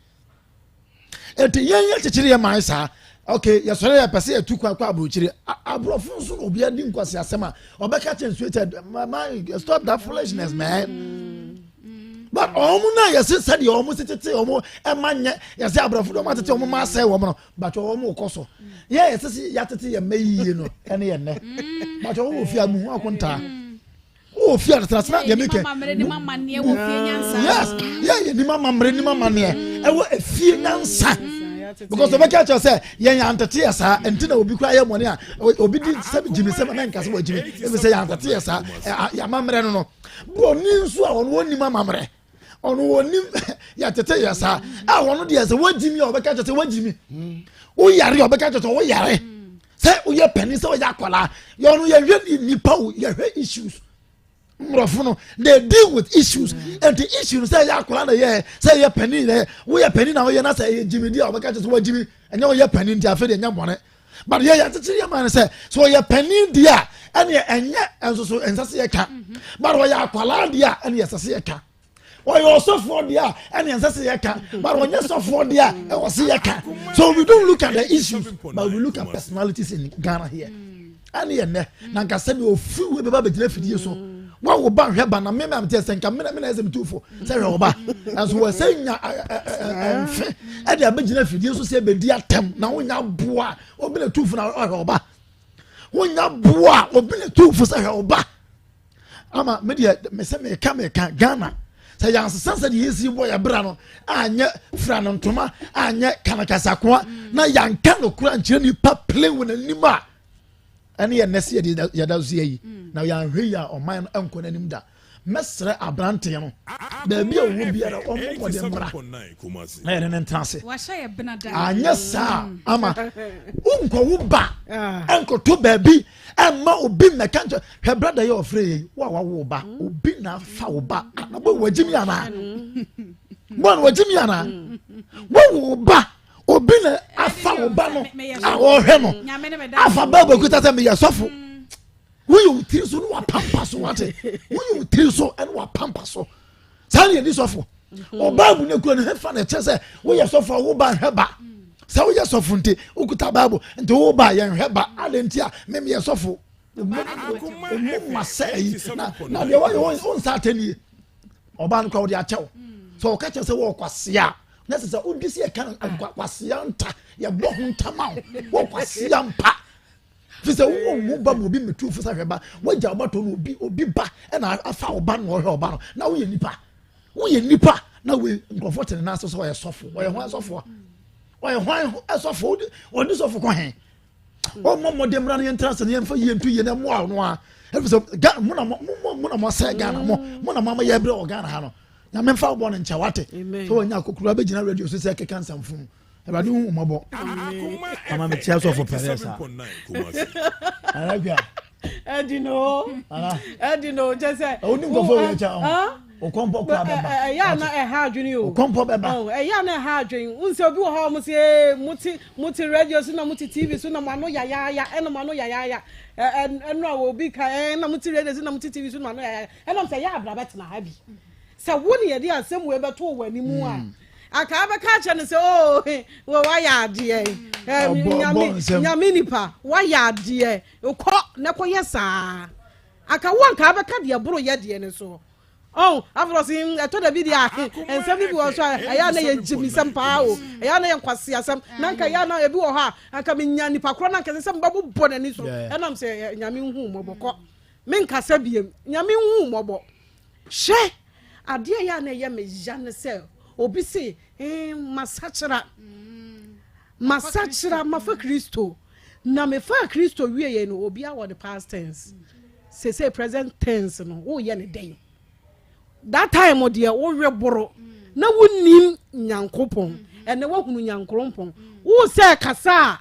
Enti yɛn yɛ kyekyere yɛ man saa. Okay, yɛsɔre yɛ pɛ sɛ yɛtu kwan kɔ aburokyire. Aborɔfo nso na obiara di nkwasi asɛm a ɔbɛka kyɛn nsuo kyɛ man stop that foolishness man. But wɔn na yɛse sɛdeɛ wɔn se tete wɔn ɛma nyɛ yɛse aborɔfo de wɔn atete wɔn ma asɛe wɔn no but wɔn kɔ so yɛ yɛse se yɛatete yɛn mma yie no ɛne yɛn nɛ but wɔn wɔ fie a muhu akontaa wɔ fie a tenatena deɛ mekɛ yes yɛ yɛ nim amammerɛ nim amaneɛ ɛwɔ efie nyansa because ɔbɛka kyerɛ sɛ yɛn yɛn antete yɛ saa nti na obi kura yɛ mɔne a obi di sɛ gyimi sɛ mɛnka sɛ wɔgyimi ebi sɛ yɛn antete yɛ saa yɛ amammerɛ no no Buroni nso a ɔno ɔnim amammerɛ ɔno ɔnim yɛtete yɛ saa a ɔno deɛ sɛ woagyimi a ɔbɛka kyerɛ sɛ woagyimi woyare a ɔbɛka kyerɛ sɛ woyare sɛ woyɛ panin sɛ woyɛ akwadaa yɛ ɔno yɛhwɛ nipa o yɛhwɛ issues mmorɔfo no they deal with issues nti issue no sɛ ɛyɛ akwadaa na yɛ sɛ ɛyɛ panin na yɛ woyɛ panin na woyɛ na sɛ ɛyɛ gyimidi a ɔbɛka kyerɛ sɛ woagyimi ɛnyɛ woyɛ panin nti afei deɛ ɛnyɛ bɔne but yɛ yɛakyekyere yɛ man no sɛ sɛ ɔyɛ panin deɛ a ɛneɛ ɛnyɛ ɛnso so ɛnsɛ sɛ yɛka mhm. but ɔyɛ akwalaa deɛ a ɛneɛ ɛsɛ sɛ yɛka ɔyɛ ɔsɔfoɔ deɛ a ɛneɛ ɛnsɛ sɛ yɛka but ɔnyɛ sɔfoɔ deɛ a ɛwɔ sɛ yɛka so we don't look at the issues but we look at personalities in Ghana here ɛne yɛ nnɛ na nka sɛdeɛ ofiri wei bɛba bɛgyina afidie so wawo ba nhwɛ ba na mmemme am te sɛ nka mmena mmena ɛsɛ metu fo sɛ hwɛ wo ba nanso wɔ sɛ nya mfe ɛde abɛgyina afidie so sɛ ɛbɛdi atɛm na wonya boa obi na tu fo na ɔhwɛ wo ba wonya boa obi na tu fo sɛ hwɛ wo ba ama me deɛ mesɛ meka meka Ghana sɛ yɛansesa sɛ deɛ yɛsi bɔ yɛ bra no anyɛ fira no ntoma anyɛ kanakasakoa na yɛanka nokora nkyerɛ nipa plen wɔ n'anim a ɛne yɛ nnɛ sɛ yɛde yɛda so yɛ yi mm. na yɛanhwɛ yi a ɔman no nkɔ n'anim da mɛsrɛ aberanteɛ no baabi a ɔwɔ biara ɔmmɔ mmɔden mmra na yɛne no ntena ase anyɛ saa mm. ama wonkɔwo ba ah. ɛnkɔto baabi ɛmma obi mmɛka nkyɛ hwɛ brada yɛ ɔfrɛ yɛ wo a wawo ba mm. obi na afa wo ba anabɔ wagyimi anaa bɔn wagyimi anaa wowo ba obi na afa wo ba no a ɔhwɛ no afa bible kuta sɛ meyɛ sɔfo mm. woyɛ wo tiri so ne wapampa so wate woyɛ wo tiri so ne wapampa so saa ne yɛdi sɔfo mm-hmm. ɔbible no kura no hefa na ɛkyerɛ sɛ woyɛ sɔfo a wo ba nhwɛ ba sɛ woyɛ sɔfo nti wokuta bible nti wo ba yɛnhwɛ ba adɛn nti a memeyɛ sɔfo ɔmu ma sɛ ayi na deɛ wɔyɛ wo nsa atɛnie ɔbaa no kora wode akyɛw sɛ ɔka kyerɛ sɛ wɔwɔ kwasea na sɛ sɛ wodi sɛ yɛka no kwasea nta yɛbɔ ho ntama wo wɔ kwasea mpa fi sɛ wowɔ nhu ba ma obi mmetu fo sɛ hwɛ ba woagya wo ba tɔ no obi obi ba ɛna afa wo ba na ɔhwɛ ɔba no na woyɛ nipa woyɛ nipa na wei nkurɔfoɔ te ne nan ase sɛ ɔyɛ sɔfo ɔyɛ hwan sɔfo a ɔyɛ hwan sɔfo ɔde sɔfo kɔ he ɔmmɔ mmɔden mmra no yɛntra ase no yɛmfa yie nto yie na mmoa no a ɛfiri sɛ Ghana mo na mo mo na mo asɛe Ghana mo mo na mo ama yɛbrɛ wɔ Ghana ha no nyame mfa wobɔ no nkyɛ wate sɛ wɔnya akokoro abɛgyina radio so sɛ ɛkeka nsɛmfo awurade hu mmɔbɔ ama mekyia sɔfo pɛrɛ saa anadwa ɛdi no ɛdi no kyɛ sɛ ɔni nkɔfo wɔ ɛkyɛ ɔho okɔmpɔ kura bɛba ɛyɛ ana ɛha adwene o okɔmpɔ bɛba ɛyɛ ana ɛha adwene n sɛ obi wɔ hɔ a wɔn sɛ ee mo te mo te radio so na mo te tv so na mo ano yayaaya ɛna mo ano yayaaya ɛno a obi ka ɛɛ na mo te radio so na mo te tv so na mo ano yayaaya ɛnam sɛ ɛyɛ abira bɛtena ha bi sɛ wo ne yɛde asɛm wei bɛto wɔ anim a hmm. anka abɛka akyerɛ no sɛ oo oh, wɔ wayɛ adeɛ nyame nyame nipa wayɛ adeɛ kɔ na kɔyɛ saa anka wo anka abɛka deɛ boro yɛ deɛ no so ɔn afei ɔsi mm, ɛtɔ da bi deɛ ahe nsɛm no bi wɔ so a ɛyɛ a na yɛ gyimisɛm paa o ɛyɛ a na yɛ nkwasi asɛm na nka ɛyɛ a na ebi wɔ hɔ a anka menya nipa korɔ na nka ɛsɛ sɛ mbɛbobɔ n'ani so ɛnam sɛ nyame nhu mmɔbɔ kɔ menkasa biem nyame nhu mmɔbɔ Hwɛ! Adeɛ a ɛyɛ a na ɛyɛ me ya ne sɛ obi se, eh, masakyera. Masakyera, mafa Kristo. Na mefaa Kristo wieɛ no, obiara wɔ ne past tense. Seesei present tense no, woyɛ ne dɛn? That time deɛ wowe boro na wonim Nyankopɔn. Ɛnɛ woahunu Nyankorompɔn. Wo sɛ kasa a,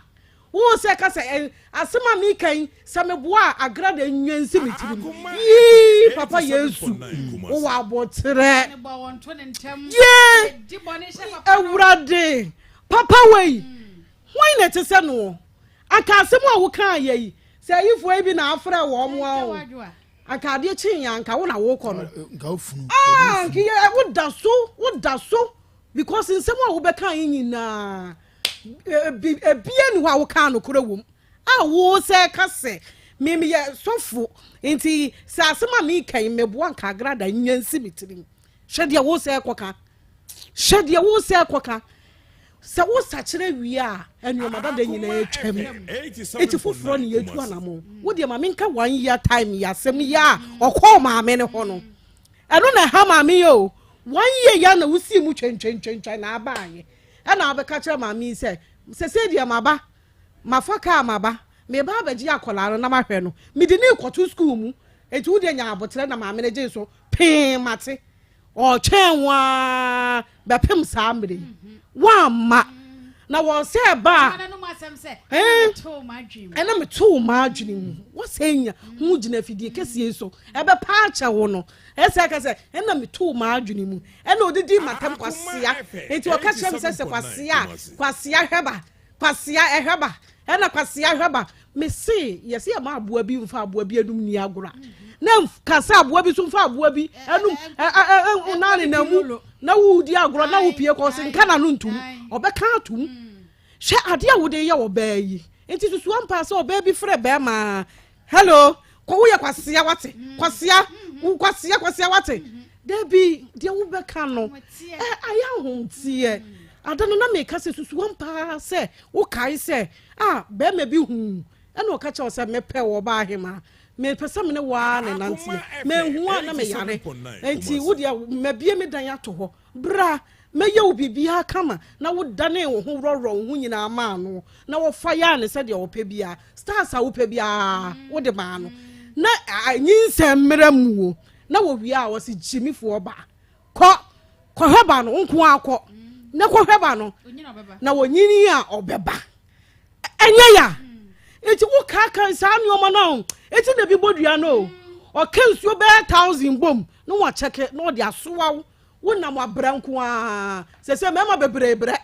Wohu sɛ ɛka sɛ, Ɛ, asɛm a mereka yi, sɛ meboa a, agrada nnwa nsi me tirim. Yii, Papa Yesu, wowɔ aboterɛ. Yee, Awurade, papa wei, hwan na ɛte sɛ noɔ? Anka asɛm a wokaa yɛ yi, sɛ ayifoɔ yi bi na afrɛ wɔn a o, anka adeɛ kyee yɛ anka wo na wokɔ no. Ah, anka yɛ, woda so, woda so, because nsɛm a wobɛka yi nyinaa, Ebi ebia ni hɔ a wokaa nokorɛ wom a wo sɛ ka sɛ me meyɛ sɔfo nti sɛ asɛm a meka yi meboa nka agrada nya nsi me tirim. Hwɛ deɛ wo sɛ kɔka. Hwɛ deɛ wo sɛ kɔka. Sɛ wo sakyera wie a, nneɛma dada nyinaa atwam. Eti foforɔ ne yɛtu anamo. Wo deɛ ma menka one year time yɛ asɛm yi a ɔkɔɔ maame no hɔ no. Ɛno na ɛha maame yi o. One year yi a na wosii mu twɛntwɛntwɛntwɛn na abaayɛ. Ɛna wabɛka kyerɛ maame yi sɛ, sɛsɛ deɛ maba, mafa kaa maba, meba abɛgye akwadaa no na mahwɛ no. Mede ne rekɔto sukuu mu. Eti wo deɛ nya aboterɛ na maame no gyee so pee mate. Ɔretwɛn wo ara bɛpem saa mmerɛ yi. Woamma. Na wɔn sɛ ɛba a, ɛna metoo m'adwene mu. Wɔsɛ nya ho gyina afidie kɛseɛ yi so. Ɛbɛpa akyɛ wo no. Ɛsɛ ka sɛ ɛna metoo m'adwene mu. Ɛna ɔdidi m'atɛm kwasea. Enti ɔka kyerɛ me sɛ sɛ kwasea kwasea hwɛ ba. Kwasea ɛhwɛ ba. Ɛna kwasea hwɛ ba. Mese yɛsɛ yɛma aboa bi mfa aboa bi anum ni agorɔ a na ka sɛ aboa bi so mfa aboa bi anum na ne nam mu na wodi agorɔ na wopie kɔ se nka na no ntum ɔbɛka atum hwɛ adeɛ a wode yɛ ɔbaa yi nti susu ampa sɛ ɔbaa bi frɛ bɛrima hello kɔ woyɛ kwasea wate kwasea kwasea kwasea wate dabi deɛ wobɛka no ayɛ ahomteɛ ada no na meka sɛ susu ampa sɛ wokae sɛ A Barima bi huu ɛna ɔka kyerɛɛ wo sɛ, Mepɛ wo, ɔbaa hemaa. Mepɛ sɛ me ne wo ara na ɛnanteɛ. Manhu wo a na meyare. Enti wo deɛ, mabue me dan ato hɔ. Bra, mɛyɛ wo biribiara kama. Na wodanee wo ho worɔworɔɔ wo ho nyinaa maa no, na wɔfayaa no sɛdeɛ ɔpɛ biara. Stars a wopɛ biara, wode maa no. Na nyinsɛn mmerɛ mu o, na wɔwie a, wɔse gyimifoɔ baa. Kɔ, kɔhwɛ ba no, wo nko ara kɔ na kɔhwɛ ba no, na wɔnyini a ɔbɛba. Ɛnyɛ ya. Eti wokaaka saa nneɛma no a, eti na ebi bɔ dua no o. Ɔka nsuo bɛyɛ thousand bom na wakyɛke na ɔde asoa wo. Wonam abrɛ nko ara. Sɛ sɛ mmarima bebree brɛ.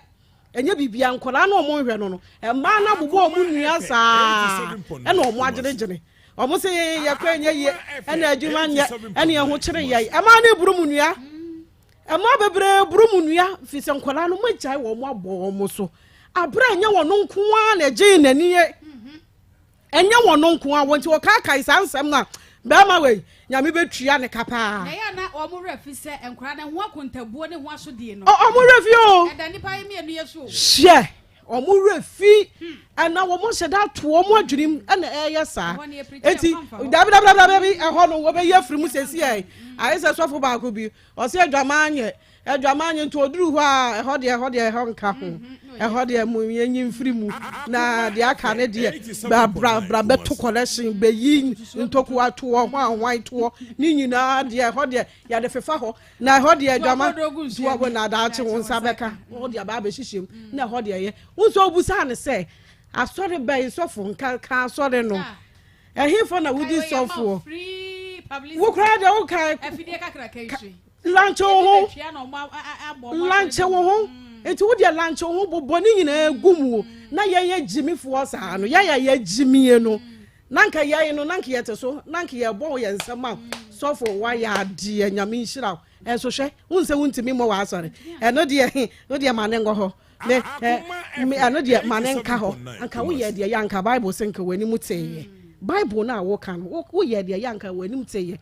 Ɛnyɛ biribiara, nkwadaa no a wɔnhwɛ no no, mmaa no abobɔ wɔn nnua saa ɛna wɔn agyenegyene. Wɔn se yɛkɔ ɛnyɛ yie, ɛna adwuma nyɛ, ɛna ɛho kyere yɛn. Mmaa no buru mu nnua. Mmaa bebree buru mu nnua fi sɛ nkwadaa no mogyae wɔn abɔ wɔn so. Abere a ɛnyɛ wɔn nko ara na ɛgyee n'ani yɛ. Ɛnyɛ wɔn nko ara, wɔn nti wɔkaakae saa nsɛm no a, barima wei, Nyame bɛtua ne ka paa. Na ɛyɛ a na wɔn werɛ fi sɛ nkwadaa no ho akontabuo ne ho asodie no. Ɔ, wɔn werɛ fi o. Ɛda nnipa yi mmienu yɛ so o. Hwɛ, wɔn werɛ fi. Ɛna wɔn ahyɛ da ato wɔn adwene mu ɛna ɛyɛ saa. Ɛhɔ no yɛ pirikyi Enti, ɛmfa mfa hɔ. dabi, dabi, dabi, dabi, ɛhɔ no wɔbɛyi afiri mu seesei ɛ. Ayɛ sɛ sɔfo baako bi, ɔse adwaman nyɛ, Adwaman nti ɔduru hɔ a ɛhɔ deɛ ɛhɔ deɛ ɛhɔ nka ho ɛhɔ deɛ mo yɛnyi mfiri mu na deɛ aka ne deɛ bra bra bra bɛto collection bɛyi ntokoa toɔ hwan hwan toɔ ne nyinaa deɛ ɛhɔ deɛ yɛde fefa hɔ na ɛhɔ deɛ adwaman toɔ bɔ na daakye wo nsa bɛka wo deɛ abaa bɛhyehyɛ mu na ɛhɔ deɛ yɛ wo nso wobusaa ne sɛ asɔre bɛn sɔfo nka ka asɔre no ɛhefa na wodi sɔfoɔ wo koraa deɛ woka Lanche wo ho. Lanche wo ho. Nti wo deɛ lanche wo ho bobɔ ne nyinaa gu mu na yɛyɛ gyimifoɔ saa no yɛyɛ yɛ gyimie no na nka yɛn no na nka yɛte so na nka yɛbɔ yɛn nsɛm a sɔfo wayɛ adeɛ nyame nhyira wo ɛnso hwɛ wo nsɛ wontumi mmɔ w'asɔre ɛno deɛ wo deɛ ma ne ngɔ hɔ me me ɛno deɛ ma ne nka hɔ anka woyɛ deɛ yɛ anka bible sɛ nka w'anim teeɛ bible no a woka no woyɛ deɛ yɛ anka w'anim teeɛ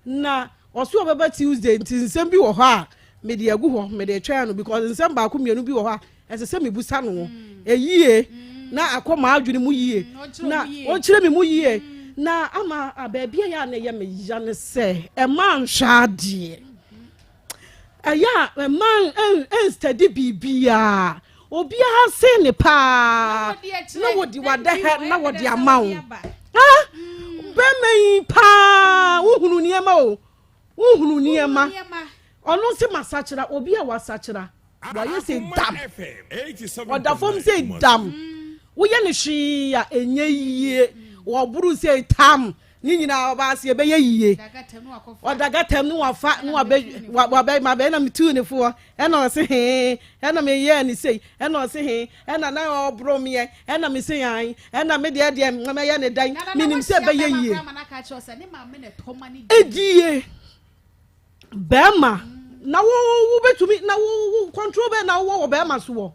na Ɔse ɔbɛba Tuesday nti nsɛm bi wɔ hɔ a mede agu hɔ mede retwɛn no because nsɛm baako mmienu bi wɔ hɔ a ɛsɛ sɛ mebusa no ɛyie na akɔ m'adwene mu yie na ɔnkyerɛ me mu yie na ama baabi a ɛyɛ a na ɛyɛ me ya ne sɛ ɛma nhwɛ adeɛ ɛyɛ a ɛma ɛnstadi biribiara obiara se ne paa na wɔde wadɛhɛ na wɔde ama wo ah bɛrima yi paa wohunu nneɛma o wohunu nneɛma ɔno se masakyera obi a wasakyera wayɛ sɛ dam ɔda fam sɛ dam woyɛ no hwee a ɛnyɛ yie wɔboro sɛ tam Ne nyinaa ɔba ase ɛbɛyɛ yie. Ɔda gatam ne wafa ne wabɛ wabɛ mabɛ ɛna metuu ne foɔ ɛna ɔse hee ɛna meyɛɛ ne sei ɛna ɔse hee ɛna na ɔboro meɛ ɛna mese an ɛna me deɛ deɛ mɛyɛ ne dan menim sɛ ɛbɛyɛ yie. Ɛdie bɛrima na wo wobɛtumi na wo wo control bɛn na wowɔ wɔ bɛrima so wɔ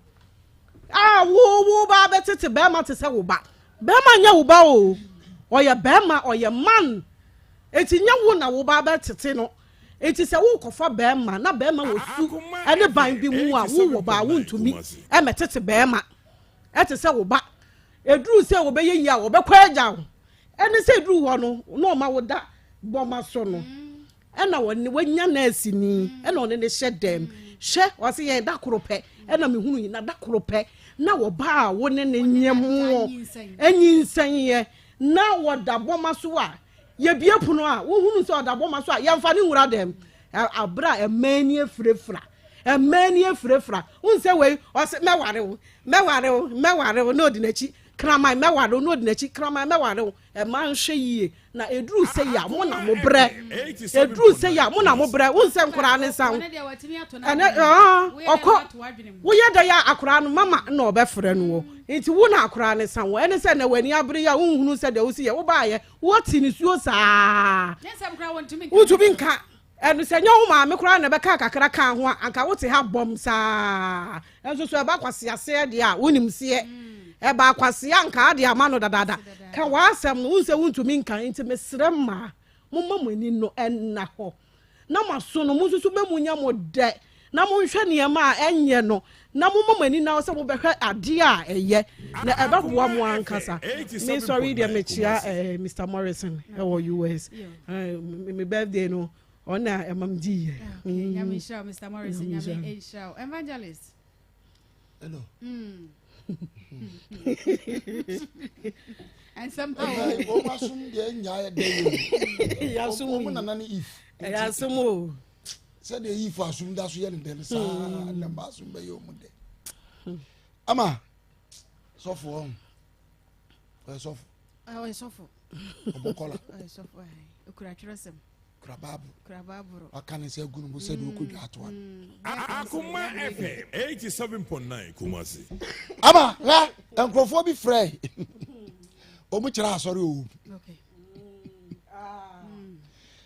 a wo wo ba bɛtete bɛrima te sɛ wo ba Bɛrima nyɛ wo ba o, ɔyɛ bɛrima, ɔyɛ man. Enti nyɛ wo na wo ba bɛtete no. Enti sɛ worekɔfa barima na barima wɔ su ne ban bi mu a, wowɔ ba a wontumi mmɛtete barima te sɛ wo ba. Ɛduru sɛ wɔbɛyɛ yie a, wɔbɛkɔ agya wo. Ɛne sɛ ɛduru hɔ no, na ɔma wo da bɔma so no, ɛna wɔne wanya nɛɛseni, ɛna ɔne ne hyɛ dɛm. Hwɛ, ɔse yɛn da koro pɛ, ɛna mehunu yi, na da koro pɛ, na wɔba a wo ne ne nyɛmoɔ anyinsɛnyɛ, na wɔda bɔma so a, Yɛbue pono a, wohunu sɛ ɔda bɔma so a, yɛmfa no nwura dɛm. Aberɛ a mmaa ani afirafira, mmaa ani afirafira. Wohu sɛ wei, ɔse mɛware wo, mɛware wo, mɛware wo, na ɔdi n'akyi. Kraman mɛware wo, na ɔdi n'akyi. Kraman mɛware wo. Mmaa nhwɛ yie. Na ɛduru sɛ yi a, mo na mo brɛ. Ɛduru sɛ yi a, mo na mo brɛ. Wohu sɛ nkoraa ne nsa ho. Ɛnɛ, ɔkɔ. Woyɛ dɛn a akoraa no mama na ɔbɛfrɛ no o. Nti wo na akoraa ne sa wo. Ɛne sɛ na w'ani abere yi a wonhunu sɛ deɛ wosi yɛ. Wobaayɛ, wote nisuo saa. Wontumi nka. Ɛno sɛ nyɛ wo maame koraa na ɛbɛka kakra kaa ho a, anka wote ha bɔm saa. Ɛnso so ɛba kwaseaseɛ deɛ a, wonim seɛ. Ɛba akwasea anka ade ama no dadaada. Ka w'asɛm no, wohu sɛ wontumi nka. Nti mesrɛ mmaa, momma mo ani no nna hɔ. na mo aso no, monsusu bɛ mu nyɛ mo dɛ, na monhwɛ nneɛma a ɛnyɛ no, na momma mo ani nna hɔ sɛ mobɛhwɛ adeɛ a ɛyɛ, na ɛbɛboa mo ankasa. Me sɔre yi deɛ mekyia eh, Mr. Morrison ɛwɔ US. Eh, me birthday no, ɔno na ɛma me di yɛ. Nyame nhyira wo, Mr. Morrison. Nyame nhyira wo. Evangelist. Hello. Nsɛm pa o. Wɔn asom deɛ nya dɛ yɛ o. Wɔn nana ne if. Ɛyɛ asom o. Sɛdeɛ if asom da so yɛ ne dɛ no saa na mma asom bɛyɛ wɔn dɛ. Ama sɔfo ɔn ɔyɛ sɔfo. Ɔyɛ sɔfo. Ɔbɔ kɔla. Ɔyɛ sɔfo. Okura twerɛsɛm. Kura Bible. Kura Bible. Waka ne nsa agu ne bo sɛdeɛ ɔkɔ dwa atoa no. Akoma FM 87.9 Kumasi. Ama hwɛ nkurɔfoɔ bi frɛ wɔn kyerɛ asɔre owu.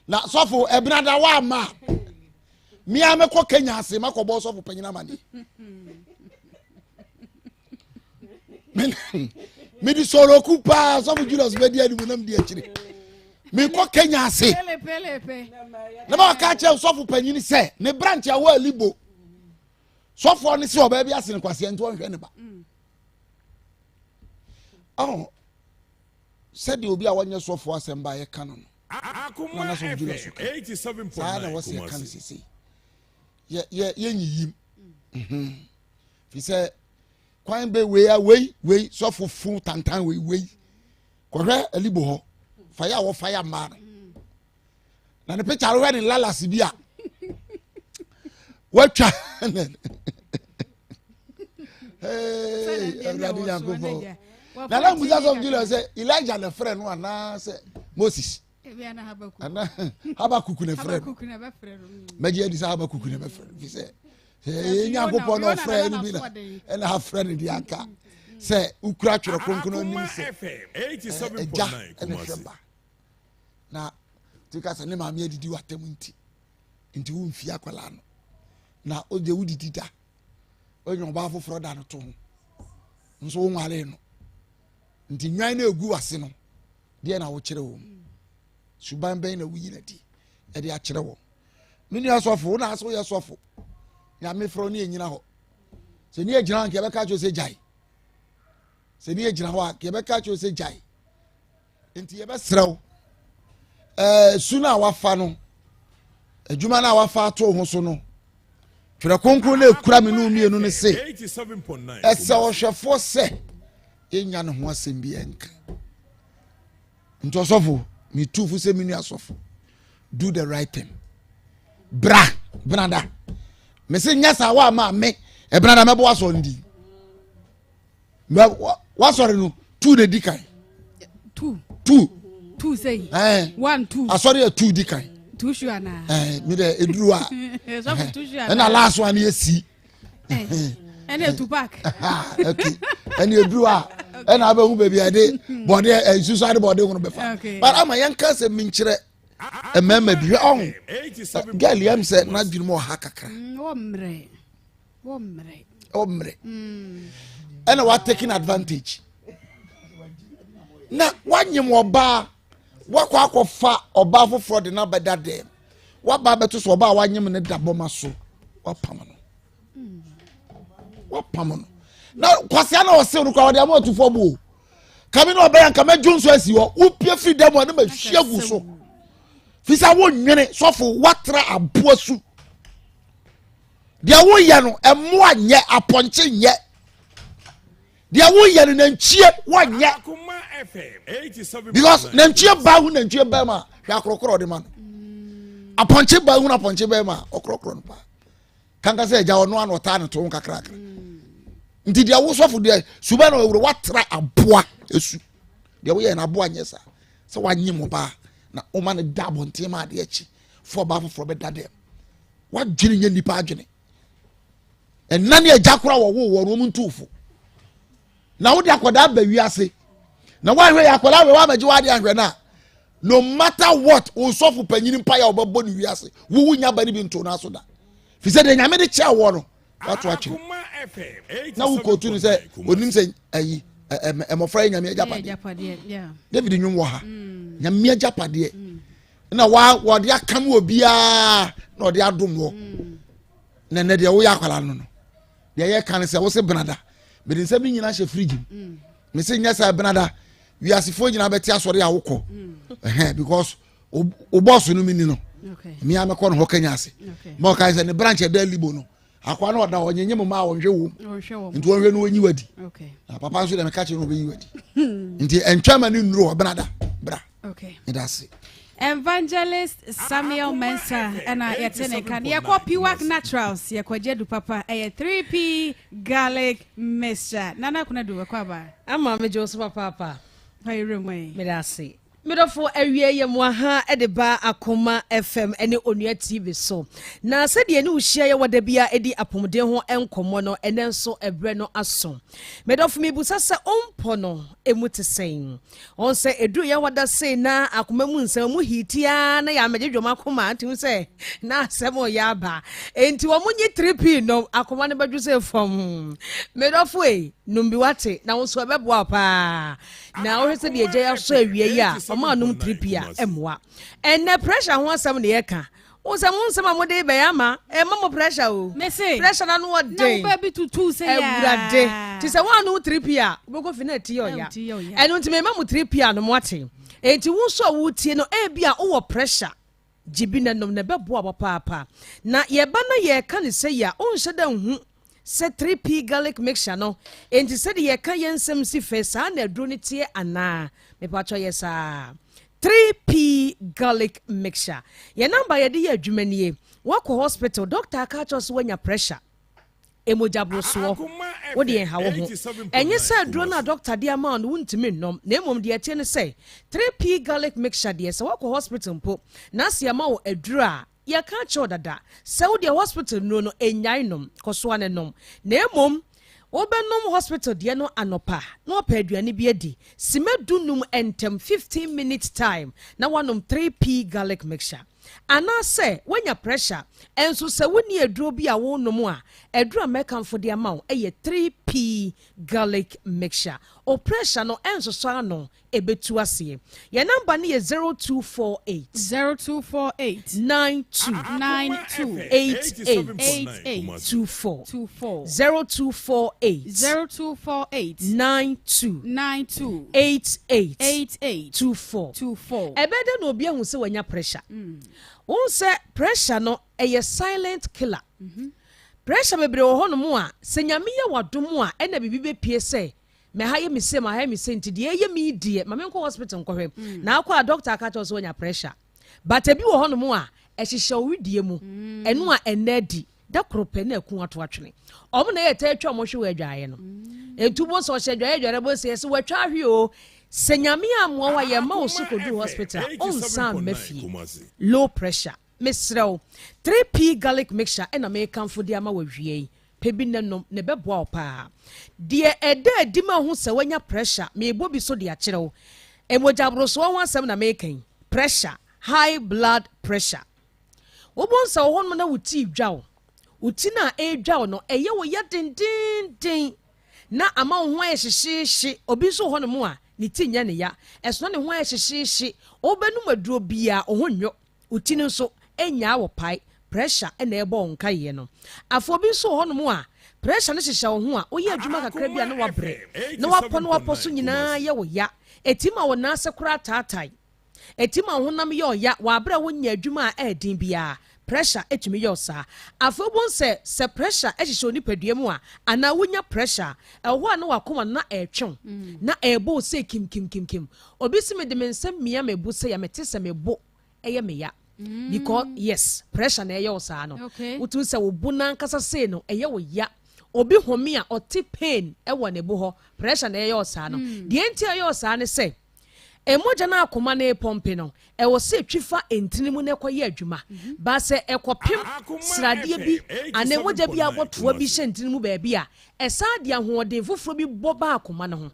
Na sɔfo ɛbenada wa ama mmea mɛkɔ Kenya ase makɔbɔ sɔfo panyin amaneɛ. mede sɔrɔku paa sɔfo julius bɛdi anim na medi akyire mekɔ kenya ase na ma ɔka kyerɛ sɔfo panyin sɛ ne branch a wɔ alibo sɔfoɔ no sɛ ɔbaa bi ase no kwaseɛ nti ɔnhwɛ ne ba ɔho sɛdeɛ obi a wɔnyɛ sɔfoɔ asɛm ba yɛka no no na na sɔfo julius ka saa na wɔsɛ yɛka no sesei yɛnyiyim mhm. fi sɛ kwan bɛ wei a wei wei sɔfo fun tantan wei wei kɔhwɛ alibo hɔ fa yɛ a wɔfa yɛ mmaa no na ne picture hwɛ ne lalasi bi a watwa awurade nyankopɔn na na musa sɔfo julius sɛ elijah na frɛ no anaasɛ moses ana habakuk na frɛ no mɛgye adi sɛ habakuk na bɛfrɛ no fi sɛ ɛyɛ nyankopɔn na ɔfrɛ no bi na ɛna afrɛ no deɛ anka sɛ wokura twerɛ kronkron anim sɛ agya ɛna hwɛ ba na ti ka sɛ ne maame adidi w'atam nti nti womfie akwadaa no na wode wodidi da wonya ɔbaa foforɔ da no to ho nso wonwaree no nti nwan no egu w'ase no deɛ na wokyerɛ wɔn suban bɛn na woyi no adi ɛde akyerɛ wɔn me nua sɔfo wo na ase woyɛ sɔfo nyame frɛ ne yɛnyina hɔ sɛ ne yɛgyina hɔ nka yɛbɛka kyerɛ sɛ gyae sɛ ne yɛgyina hɔ a nka yɛbɛka kyerɛ sɛ gyae nti yɛbɛserɛ wo ɛɛ su no a wafa no adwuma no a wafa ato ho so no twerɛ kronkron no ekura me no mmienu no se ɛsɛ ɔhwɛfoɔ sɛ yɛnya ne ho asɛm bi ɛnka nti ɔsɔfo metu fo sɛ me nua sɔfo do the right thing bra benada mese nyɛ saa wa ma me ɛbenada mɛbɔ wasɔre no di wasɔre no tu na di kan tu tu tu sɛyi ɛɛ one two asɔre yɛ tu di kan tu su ana ɛɛ mi dɛ eduru a ɛna last one yɛ si. ɛna Tupac. okay ɛna eduru a ɛna abɛhu baabi a yɛde bɔde nsusu ade bɔde ho no bɛfa but ama yɛn ka sɛ mi nkyerɛ mmarima bi hwɛ ɔho girl yɛm sɛ n'adwene mu ɔha kakra. Wɔmmerɛ wɔmmerɛ. Ɔmmerɛ ɛna wa taking advantage na wanyem ɔbaa wakɔ akɔfa ɔbaa foforɔ de n'abɛda dɛm. Waba abɛto so ɔbaa wanyem ne da bɔma so. Wapam no. Wapam no. Na kwasia na ɔsew no koraa ɔde ama ɔtufo bo. Kame na ɔbɛyɛ nka mɛdwo nso asi hɔ. Wopie firi dɛm a ne ma hwie gu so. Fisa wonnwene sɔfo watra aboa su. Deɛ woyɛ no ɛmmoa nyɛ apɔnkye nyɛ. Deɛ woyɛ no nantwie wɔnyɛ. Because nantwie ba hu nantwie bɛrima hwɛ akorɔkorɔ ɔde ma no. Apɔnkye ba hu apɔnkye bɛrima ɔkorɔkorɔ no paa. Kanka sɛ agya ɔno ano ɔtaa ne to ho kakrakra. Nti deɛ wo sɔfo deɛ suba na ɔwuro watra aboa esu. Deɛ woyɛ no aboa nyɛ saa. Sɛ wanye mo baa na woma no da abɔnten ma adeɛ akyi. Fo ɔbaa foforɔ bɛda dɛm. Wadwene nyɛ nipa adwene. Ɛna ne agya koraa wɔwo wɔ no wɔn ntuufo. Na wode akwadaa ba wiase. Na woanhwɛ yɛ akwadaa wɛ woamɛgye w'ade anhwɛ no a no matter what wo sɔfo panyin mpa yɛ wɔbɛbɔ ne wiase wo wo nya ba no bi nto no aso da. Fi sɛ deɛ nyame de kyɛɛ wɔ no wato atwene. Na wo kootu no sɛ onim sɛ ayi mmɔfra yɛ nyame agyapadeɛ. David nwom wɔ ha. Mm. Nyame agyapadeɛ. Mm. Na wa wɔde akam wɔ biara na ɔde adom wɔ. Mm. Na ɛnɛ deɛ woyɛ akwadaa no no deɛ yɛka no sɛ wo se benada mede nsɛm no nyinaa hyɛ fridge mu mm. me se nyɛ sɛ benada wiasefoɔ nyinaa bɛte asɔre a wokɔ mm. because wo bɔɔso no meni no mea mɛkɔ no hɔ kanya ase ma ɔkae sɛ ne branch ɛda libo no akoa no ɔda hɔ nyenye mo ma a ɔnhwɛ wom nti ɔnhwɛ no ɔnyi wadi na papa nso deɛ meka kyerɛ no ɔbɛyi wadi nti ɛntwa ma ne nnuro hɔ benada bra meda ase. Evangelist Samuel Mensah ɛna yɛte ne nka no. Yɛkɔ Piwak Naturals, yɛkɔgye adu papa, ɛyɛ 3P Garlic Mixture. Nana Konadu, ɛkɔ aba. Ama megye wo so papaapa. Fa yɛwerɛ mu ɛ. Meda ase. Me dɔfo, awiei yɛ mo aha de ba Akoma FM ne Onua TV so. Na sɛdeɛ yɛne wo hyia yɛ wɔ da biara di apɔmuden ho nkɔmmɔ no, ɛnnɛ nso ɛberɛ no aso. Me dɔfo, mebisa sɛ wo mpɔ no emu te sɛn? Wɔn sɛ ɛduru yɛ hɔ da sei na akoma mu nsɛm mu hiiti ara na yɛamɛgye dwom akoma nti sɛ na asɛm ɔyɛ aba. Enti wɔn nyi 3P nom akoma no bɛdwo sɛ fam. Me dɔfo ei, nom bi wate na wo nso ɛbɛboa wo paa. Na wohwɛ sɛ deɛ agya yi asɔ awia yi a, ɔma anom 3P a, ɛmmoa. Ɛnnɛ pressure ho asɛm na yɛka. Wo sɛ mo nsɛm a mode bɛyɛ ama ɛma mo pressure o. Mese, pressure na no ɔden. Na wo baabi tutu sɛ yaa. Awurade. Te sɛ woannom 3P a, wobɛkɔ fi na ti yɛ ɔya. Ɛno nti mema mo 3P a no moate. Enti wo nso a wotie no, ebi a wowɔ pressure. Gye bi na nom na ɛbɛboa wo papaapa. Na yɛba na yɛreka no sɛyi a, wonhyɛ da nhu sɛ 3P garlic mixture no, enti sɛdeɛ yɛka yɛn nsɛm si fɛ saa na aduro no teɛ anaa? Mepakyɛw yɛ saa. 3P garlic mixture. Yɛn number a yɛde yɛ adwuma nie. Woakɔ hospital, doctor aka akyerɛ wo sɛ woanya pressure, mogya borosoɔ, wo deɛ nha wo ho. Ɛnyɛ sɛ aduro no a doctor de ama wo no wontumi nnom, na mmom deɛ ɛteɛ ne sɛ 3P garlic mixture deɛ sɛ woakɔ hospital mpo na sɛ yɛma wo aduro a, Yɛka akyerɛ wo dada sɛ wo deɛ hospital nnuro no nnyae nom, kɔ so ara na nom. Na mmom wobɛnom hospital deɛ no anɔpa na wapɛ aduane bi adi, sima du-num ntɛm, 15 minutes time, na woanom 3P garlic mixture. Anaasɛ woanya pressure nso sɛ wonni aduro bi a worenom a, aduro a mɛkamfo de ama wo yɛ 3P garlic mixture. Wo pressure no ɛnsosɔ ano ɛbɛtu aseɛ. Yɛn namba no yɛ 0248. 0248. 92. 92. 88. 88. 24. 24. 0248. 0248. 92. 92. 88. 88. 24. 24. Ɛbɛyɛ dɛ na obi ahu sɛ wanya pressure. Wohu sɛ pressure no ɛyɛ silent killer. Pressure bebree wɔ hɔnom a sɛ Nyame yɛ w'adom a ɛna biribi bɛpue sɛ Mɛ ha yɛ me se, ma ha yɛ me se nti deɛ ɛyɛ me yi deɛ ma menkɔ hospital nkɔhwɛ. Mm. Na akɔ a doctor aka kyerɛ wo sɛ wanya pressure. But ebi wɔ hɔnom a ɛhyehyɛ wo wedeɛ mu. Mm. Ɛno a ɛnna adi da koro pɛ na ɛko ato atwene. Ɔmo na ɛyɛ taa atwa ɔmo hwe wɔ adwaeɛ no. Mm. Etu bo sɛ ɔhyɛ adwaeɛ adwaeɛ bo sɛ yɛsɛ watwa ahwe o. Sɛ nyame amoa wo a yɛma wo so kɔduru hospital a ɔnsan mma fie. Low pressure. Mesrɛ wo, 3P garlic mixture ɛna mekamfo de ama wo awia yi. Pɛ bi na nom, na ɛbɛboa wo paa. Deɛ ɛda adi ma wohu sɛ woanya pressure, merebɔ bi so de akyerɛ wo. Mogyaborosoɔ ho asɛm na mereka yi, pressure, high blood pressure. Wobɛhu sɛ wɔ hɔnom na wo ti redwa wo. Wo ti no a ɛredwa wo no, ɛyɛ wo ya dendeenden na ama wo ho ayɛ hyehyeehye. Obi nso wɔ hɔnom a, ne ti nyɛ ne ya, ɛso na ne ho ayɛ hyehyeehye. Wobɛnom aduro biara, wo ho nnwo. Wo ti no nso. ɛnnyaa wo pae, pressure na ɛrebɔ wo nkaeɛ no. Afei obi nso wɔ hɔnom a, pressure no hyehyɛ wo ho a, woyɛ adwuma kakra bi a na wabrɛ, na wapɔ na wapɔ so nyinaa yɛ wo ya. Ɛtumi ma wo nan ase koraa taatae. Ɛtumi ma wo honam yɛ ɔya wɔ aberɛ a wonyɛ adwuma a ɛyɛ den biara. Pressure tumi yɛ wo saa. Afei wobɛhu sɛ, sɛ pressure hyehyɛ wo nipadua mu a, anaa wonya pressure a, ɛwɔ hɔ a na w'akoma no na ɛretwe wo, na ɛrebɔ wo sei kimkimkimkim. Obi se mede me nsa mia me bo sei a, mete sɛ me bo yɛ me ya. Because, yes, pressure na ɛyɛ wo saa no. Wotumi sɛ wo bo no ankasa sei no, ɛyɛ wo ya. Obi home a, ɔte pain wɔ ne bo hɔ. Pressure na ɛyɛ wo saa no. Deɛ nti a ɛyɛ wo saa ne sɛ, Mogya no a akoma no repɔmpe no, ɛwɔ sɛ ɛtwi fa ntini mu na ɛkɔyɛ adwuma. Ba sɛ ɛkɔpem sradeɛ bi anaa mogya bi a abɔ toa bi hyɛ ntini mu baabi a, ɛsan de ahoɔden foforɔ bi bɔ ba akoma no ho.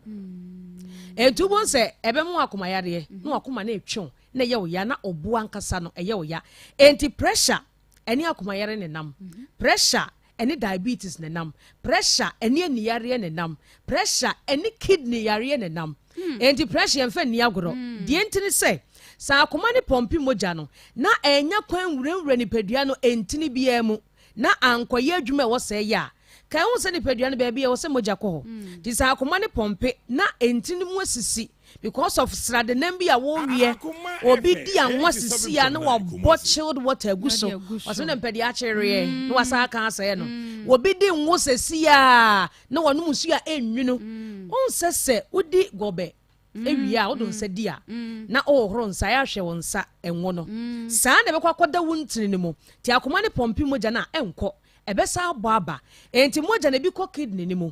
Enti wobɛhu sɛ ɛbɛma wo akoma yareɛ na w'akoma no retwe wo na ɛyɛ wo ya na ɔbo ankasa no ɛyɛ wo ya. Enti pressure ɛne akomayare na ɛnam. Pressure ɛne diabetes na ɛnam. Pressure ɛne aniyareɛ na ɛnam. Pressure ɛne kidney yareɛ na ɛnam. Enti pressure yɛmfa nni agorɔ. Deɛ nti ne sɛ, sɛ akoma no pɔmpe mogya no na annya kwan nwurawura nipadua no ntini biara mu na ankɔyɛ adwuma a ɛwɔ sɛ ɛyɛ a, kae hu sɛ nipadua no baabi a ɛwɔ sɛ mogya kɔ hɔ. Nti sɛ akoma no pɔmpe na ntini no mu asisi because of sradenam bi a wɔreweɛ, obi di anwa sisi a na wabɔ chilled water agu so, ɔsɛ na mpɛ deɛ akyereɛ na wasa aka asɛe no. Obi di ngo sɛsi a na wanom nsuo a ɛnwunu. Wonsɛ sɛ wodi gɔbɛ ewie a wode nsa di a na wohohoro nsa yɛ ahwɛ wo nsa ngo no saa na ɛbɛkɔ akɔda wo ntini no mu nti akoma ne pɔmpe mogya no a ɛnkɔ ɛbɛsan abɔ aba enti mogya no ebi kɔ kidney no mu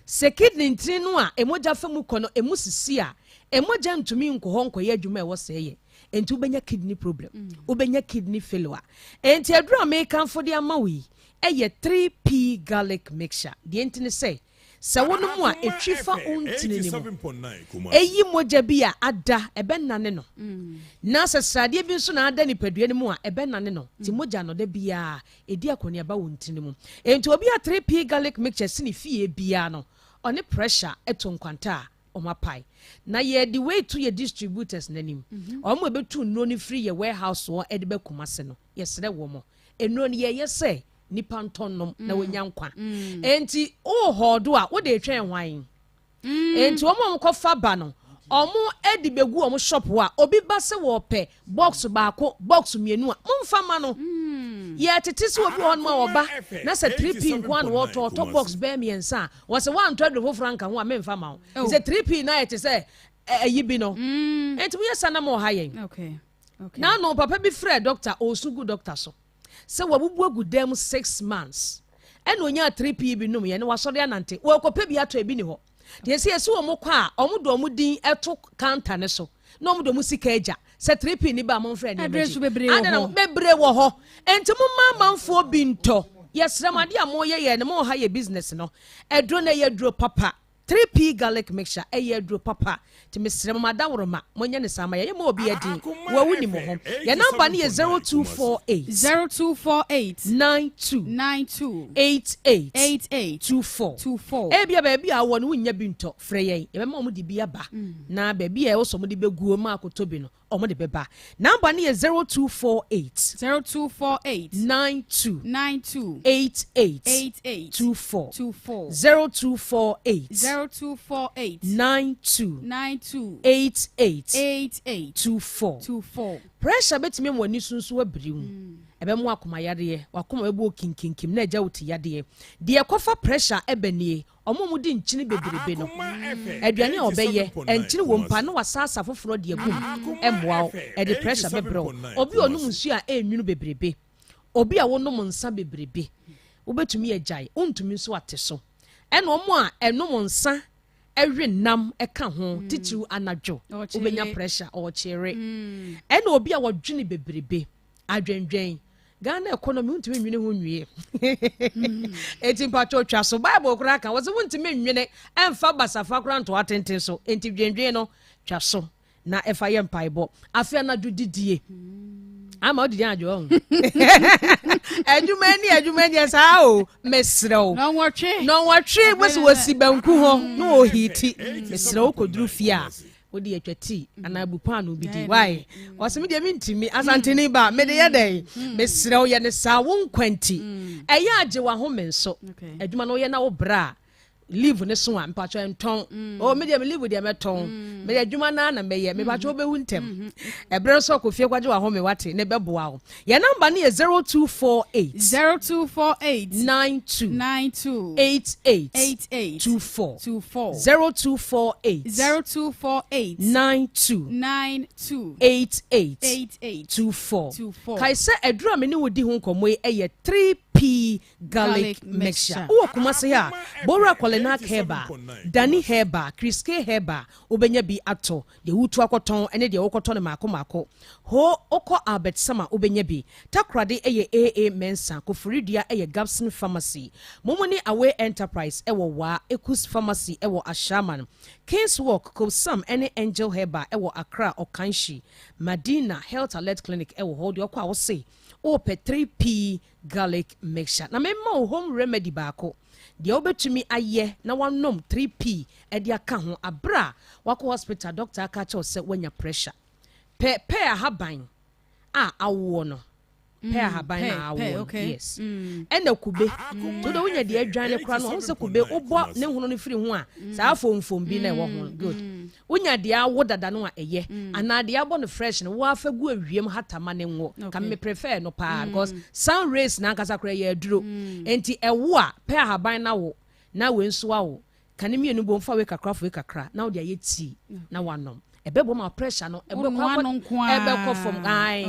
Sɛ kidney ntini no a mogya fa mu kɔ no emu sisi a, mogya ntumi nkɔ hɔ nkɔyɛ adwuma a ɛwɔ sɛ ɛyɛ. Enti wobɛnya kidney problem. Wobɛnya kidney failure. Enti aduru a merekamfo de ama wo yi yɛ 3P garlic mixture. Deɛ nti ne sɛ, sɛ wonom a, ɛtwi fa wo ntini no mu. Ɛyi mogya bi a ada, ɛbɛnane no. Na sɛ sradeɛ bi nso na ada nipadua no mu a, ɛbɛnane no. Nti mogya no, da biara, Ɛdi akɔneaba wɔ ntini mu. Enti obi a 3P garlic mixture si ne fie biara no, ɔne pressure to nkwanta a, wɔapae. Na yɛde wei to yɛ distributors no anim. Wɔn a ɛbɛtu nnuro no firi yɛ warehouse hɔ de ba Kumasi no, yɛsrɛ wɔn. Nnuro no yɛyɛ sɛ nnipa ntɔ nnom na wɔnya nkwa. Enti wohɔɔdo a, wode retwɛn hwan? Enti wɔn a wɔkɔfa ba no, wɔde begu wɔn shop hɔ a, obi ba sɛ wɔpɛ box baako, box mmienu a, momfa mma no. Yɛtete sɛ obi wɔ hɔnom a ɔba na sɛ 3P nko ara na wɔtɔ, ɔtɔ box bɛyɛ mmiɛnsa a, wɔsɛ woantɔ aduro foforɔ anka ho a, memfa mma wo. Sɛ 3P no ayɛ te sɛ ayi bi no. Enti moyɛ saa na moha yɛn. N'ano papa bi frɛɛ dɔkta, ɔresu gu dɔkta so. sɛ wabubu agu dan mu 6 months ɛna onyaa 3P bi nom yɛ ne wasɔre anante wɔkɔpɛ bi atɔ ebi ni hɔ deɛ sɛ yɛsi wɔn kɔ a wɔn de wɔn din ɛto counter ne so na wɔn de wɔn sika agya sɛ 3P ni ba a wɔn mfrɛ nneɛma Adrɛ nso bebree gyi wɔ Adɛn na hɔ. bebree wɔ hɔ nti mo mma amanfoɔ bi ntɔ yɛsrɛ mo adeɛ a moyɛ yɛ no mo ha yɛ business no aduro no ɛyɛ aduro papa 3P garlic mixture ɛyɛ aduro papa nti mesrɛ mo madaworoma monyɛ ne saa ma yɛyɛ ma obi adin wɔawu ni mo ho yɛ number no yɛ 0248 0248 92 92 88 88 24 24. Ebia baabi a wɔ no wonnya bi ntɔ, frɛ yɛn, yɛbɛma wɔn de bi aba na baabi a ɛwɔ sɛ wɔde bɛguo ma akɔtɔ bi no wɔn de bɛba. Number no yɛ 0248 0248 92 92 88 88 24 24 0248 0248 92 92 88 88 24 24. Pressure bɛtumi ama w'ani so nso abiri wo. Ɛbɛma wakoma yadeɛ, wakoma bɛbɔ kinkinkim na agya wo ti yadeɛ. Deɛ ɛkɔfa pressure ɛbɛ nie, ɔmo a wɔdi nkyene bebrebe no, aduane a ɔbɛyɛ, nkyene wɔ mpa na wasaasa foforɔ de agu mu, ɛmmoa wo, ɛde pressure bɛbrɛ wo. Obi a ɔnom nsuo a ɛnwunu bebrebe, obi a wonom nsa bebrebe, wobɛtumi agyae, wontumi nso ate so. Ɛna ɔmo a ɛnom nsa ɛwe nam ɛka ho, titiriw anadwo, wobɛnya pressure, ɔkyere. Ɛna obi a wɔdwene bebrebe, adwendwen. Ghana economy wontumi nwene ho nwie. Enti mpatwa otwa so Bible koraa ka wɔsɛ wontumi nwene ɛmfa basafa koraa nto atenten so. Enti dwendwen no twa so na ɛfa yɛ mpaebɔ. Afei anadwo didie. Ama wodidi anadwo ɔho. Adwuma ni adwuma ni saa o mesrɛ wo. Nɔnwɔtwe. Nɔnwɔtwe wɔsi wɔsi banku ho na wɔhiti. Mesrɛ wo kɔduru fie a. Wode atwa tii anaa bu paano bi di. Why? Ɔsɛ me deɛ mentumi. Asanteni ba, mede yɛ dɛn? Mesrɛ wo yɛ ne saa wo nkwa nti. Ɛyɛ agye w'ahome nso. Adwuma no woyɛ na wo brɛ a, leave ne so a mpatsɔ ntɔn. Oh, me deɛ me leave deɛ mɛtɔn. Mede adwuma naa na mɛyɛ. Mepatsɔ wobɛhu ntɛm. Ɛberɛ nso ɔkɔ fie kɔgye w'ahome wate ne bɛboa wo. Yɛn namba no yɛ 0248 0248 92 92 88 88 24 24 0248 0248 92 92 88 88 24. 24. Kae sɛ aduru a me ne wo di ho nkɔmmɔ yi ɛyɛ 3P garlic Garlic mixture. mixture. Wowɔ Kumase a, Bowura Kɔlenak Herbal, Dani Herbal, Chris K Herbal, wobɛnya bi atɔ. Deɛ wotu akɔtɔn ne deɛ wokɔtɔ no maako maako. Ho wokɔ Albert Sama wobɛnya bi. Takoradi ɛyɛ AA Mensa, Koforidua ɛyɛ Gabson Pharmacy. Momoni Away Enterprise ɛwɔ Waa, Ekus Pharmacy ɛwɔ Ashaiman. Kings Walk, Kosam ɛne Angel Herbal ɛwɔ Accra, Ɔkanhyi. Madina Health Alert Clinic ɛwɔ hɔ. Deɛ ɔkɔ a wose wopɛ 3P garlic mixture. Na memma wo home remedy baako. Deɛ wobɛtumi ayɛ na wanom 3P ɛde aka ho abere a wakɔ hospital, doctor aka kyerɛ wo sɛ woanya pressure. Pɛ pɛ ahaban a awoɔ no. Pɛ ahaban pear, na awoɔ pear, no. okay. Yes. Ɛna kube. To de wonya deɛ adwan ne kora no, ɔho sɛ kube wobɔ ne hono no firi ho a, saa fomfom bi na ɛwɔ ho no. Good. Wonya deɛ awo dada no a ɛyɛ anaa deɛ abɔ no fresh no woafa gu awiem hatama ne ngo. Ka me prefer no paa because sun rays na ankasa koraa yɛ aduro. Enti ɛwo a pɛ ahaban na wo na wei nso awo ka ne mmienu bom fa wei kakra fa wei kakra na wode ayɛ tea na wanom. Ɛbɛboa ma pressure no ɛbɛkɔ Wonoa no nko ara. ɛbɛkɔ fam. Ae.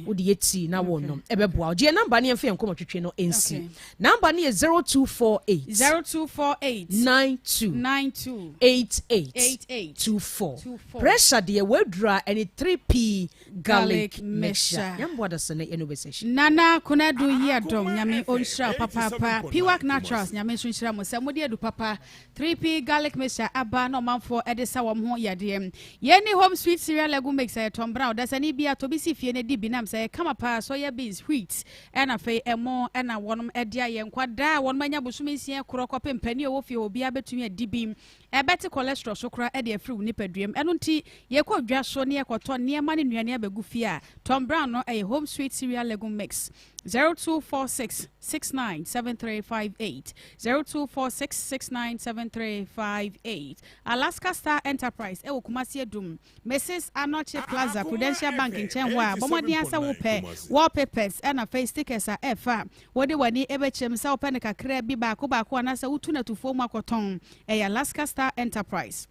Wode yɛ tea na wɔnom ɛbɛboa wo. Gye yɛ namba ne yɛmfa yɛn nkɔmmɔ twetwe no nsi. Namba no yɛ 0248 0248 92 92 88 88 24. 24. Pressure deɛ wadura ɛne 3P garlic Garlic mixture. mixture. Yɛmboa da sɛ ne yɛne wobɛsɛ hyia. Nana Konadu yi adɔm Nyame ɔnhyira wo papaapa. 87.9 Piwak Naturals, Nyame nso nhyira mo sɛ mode adu papa 3P garlic mixture aba na ɔmanfoɔ de sa wɔn ho yadeɛ. Yɛne Home Sweet cereal legume mix a yɛtɔn brown dasani bi a tobi si fie no di bi nam sɛ ɛyɛ kama paa. Soya beans, wheat ɛna afei ɛmo ɛna wɔnom de ayɛ. Nkwadaa a wɔnom anya bosome 6 korɔ kɔpem panin a ɛwɔ fie hɔ obiara bɛtumi adi bi. Ɛbɛte cholesterol so koraa de afiri wo nipaduam. Ɛno nti yɛkɔ dwa so ne yɛkɔtɔ nneɛma ne nnuane abɛgu fie a, Tom Brown no ɛyɛ Home Sweet cereal legume mix. 0246 697358, 0246 697358. Alaska Star Enterprise ɛwɔ Kumasi Adum, Mrs Anɔkye Plaza, Prudential Bank nkyɛn hɔ a, bɔ mmɔden sɛ wopɛ wallpapers ɛna afei stickers a ɛfa wode w'ani ɛbɛkyerɛm sɛ wopɛ no kakra bi baako baako anaasɛ wotu no atufoɔ mu akɔtɔn. Ɛyɛ Alaska Star Enterprise.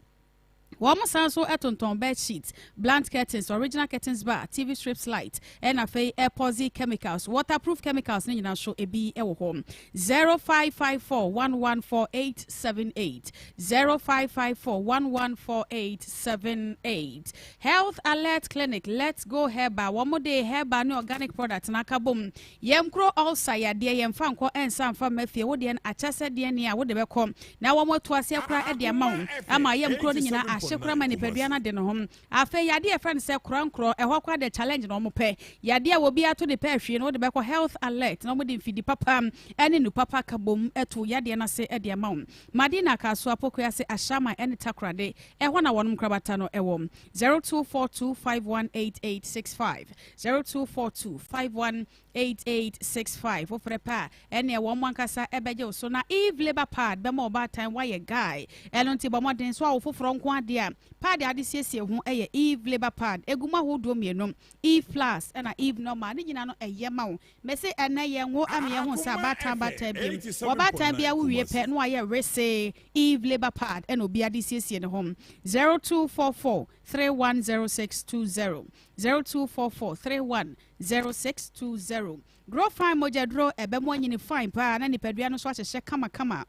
Wɔn san so tontɔn bed sheet, blunt curtains, original curtains bar, TV strips, light ɛna afei epoxy chemicals, waterproof chemicals ne nyinaa so ebi ɛwɔ hɔ. 0554114878, 0554114878. Health Alert Clinic, Let's Go Herbal, wɔn de herbal ne organic product n'aka bom. Yɛn kuro ulcer yadeɛ yɛn fa nkɔ ɛnsa nfa mma fie. Wodeɛ no akyɛ sɛ deɛ nea wode bɛkɔ na wɔn atu aseɛ koraa ɛde ama wo ama yɛm kuro no nyinaa ahye koraa ma nipadua no ade ne ho. Afei yadeɛ yɛfrɛ no sɛ korankorɔ ɛhɔ koraa de challenge na wɔn pɛ yadeɛ a obi ato ne pɛ ahwie no wode bɛkɔ Health Alert na wɔde mfidi papa ɛne nu papa ka bom ɛto yadeɛ no ase ɛde ama wo. Madina Kasoa Pokoe ase, Ahyama ɛne Takorade ɛhɔ na wɔnom nkorabata no ɛwɔ. 0242518865, 0242518865. Wofrɛ pɛ a ɛneɛ wɔn mo ankasa ɛbɛgye wo so. Na Eve labour pad bɛma ɔbaatan wayɛ guy. Ɛno nti bɔ mmɔden so a wo foforɔ nko adeɛ a pad a ade siesie ho ɛyɛ Eve labour pad. Egu mu ahodoɔ mmienu, Eve Plus ɛna Eve Normal. Ne nyinaa no ɛyɛ ma wo. Mɛsɛ ɛnɛ yɛn ngo ama yɛn ho sɛ abaatan baatan biem wɔbaatan bi awo wie pɛ na wayɛ rese. Eve labour pad ɛna obi ade siesie ne ho. 0244 310620, 0244 310620. Grow Fine mogyaduro ɛbɛmo anyini fine paa na nipadua no nso ahyehyɛ kamakama.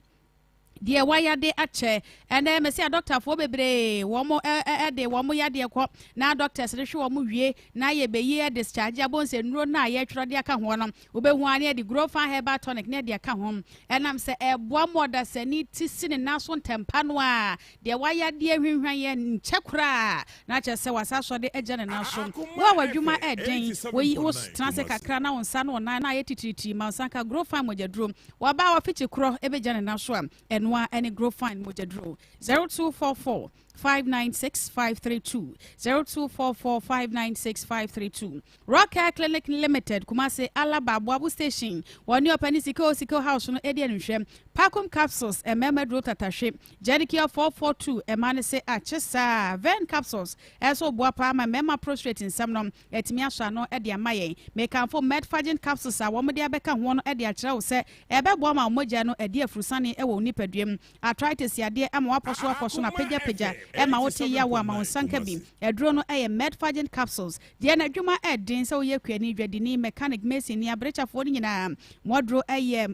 Deɛ wayade akyɛ ɛnɛ mɛsi adɔktafoɔ bebree wɔn ɛde wɔn yadeɛ kɔ na doctors de hwɛ wɔn wie na yɛbɛyi discharge abɔ nnuro no a yɛtwerɛ de aka ho no, wobɛhu a ne yɛde Grow Fine herbal tonic ne yɛde aka ho ɛnam sɛ ɛboa ma ɔdasani ti si ne nan so ntɛmpa no a deɛ wayadeɛ hwinhwan yɛ nkyɛ koraa na kyerɛ sɛ wasa sɔ de agya ne nan so. Wo a w'adwuma ɛden woyi wo tena ase kakra na wo nsa no wo nan na ayɛ titiritiri ma nsa ka Grow Fine mogyaduro waba a wafikyi korɔ ɛbɛgya ne nan so a ɛno. Ɛnoa ɛne Growfine mogyaduro. 0244 596 532, 0244 596 532. Rock Care Clinic Limited, Kumasi, Alaba, Aboabo Station, wɔne ɔpɛni Sika o Sika House no edi animhwɛ. Pacum Capsules, mmarima duro tatahwe. Jedicure 442, ɛma ne se akye saa. Ven Capsules, ɛso boa paa ma mmarima prostate nsɛm no atumi asɔ ano de ama yɛn. Mekamfo Medfagin Capsules a wɔde abɛka ho no de akyerɛ wo sɛ ɛbɛboa ma wo mogya no adi afurusane wɔ wo nipadua mu. Arthritis yadeɛ ama woapɔ so akɔ so na pagyapagya ɛma wote yaw ama wo nsa nka bi. Aduro no yɛ Medfagin Capsules. Deɛ n'adwuma ɛden sɛ woyɛ kuani, dwadini, mechanic, mason ni, aberekyafoɔ no nyinaa, mo aduro yɛ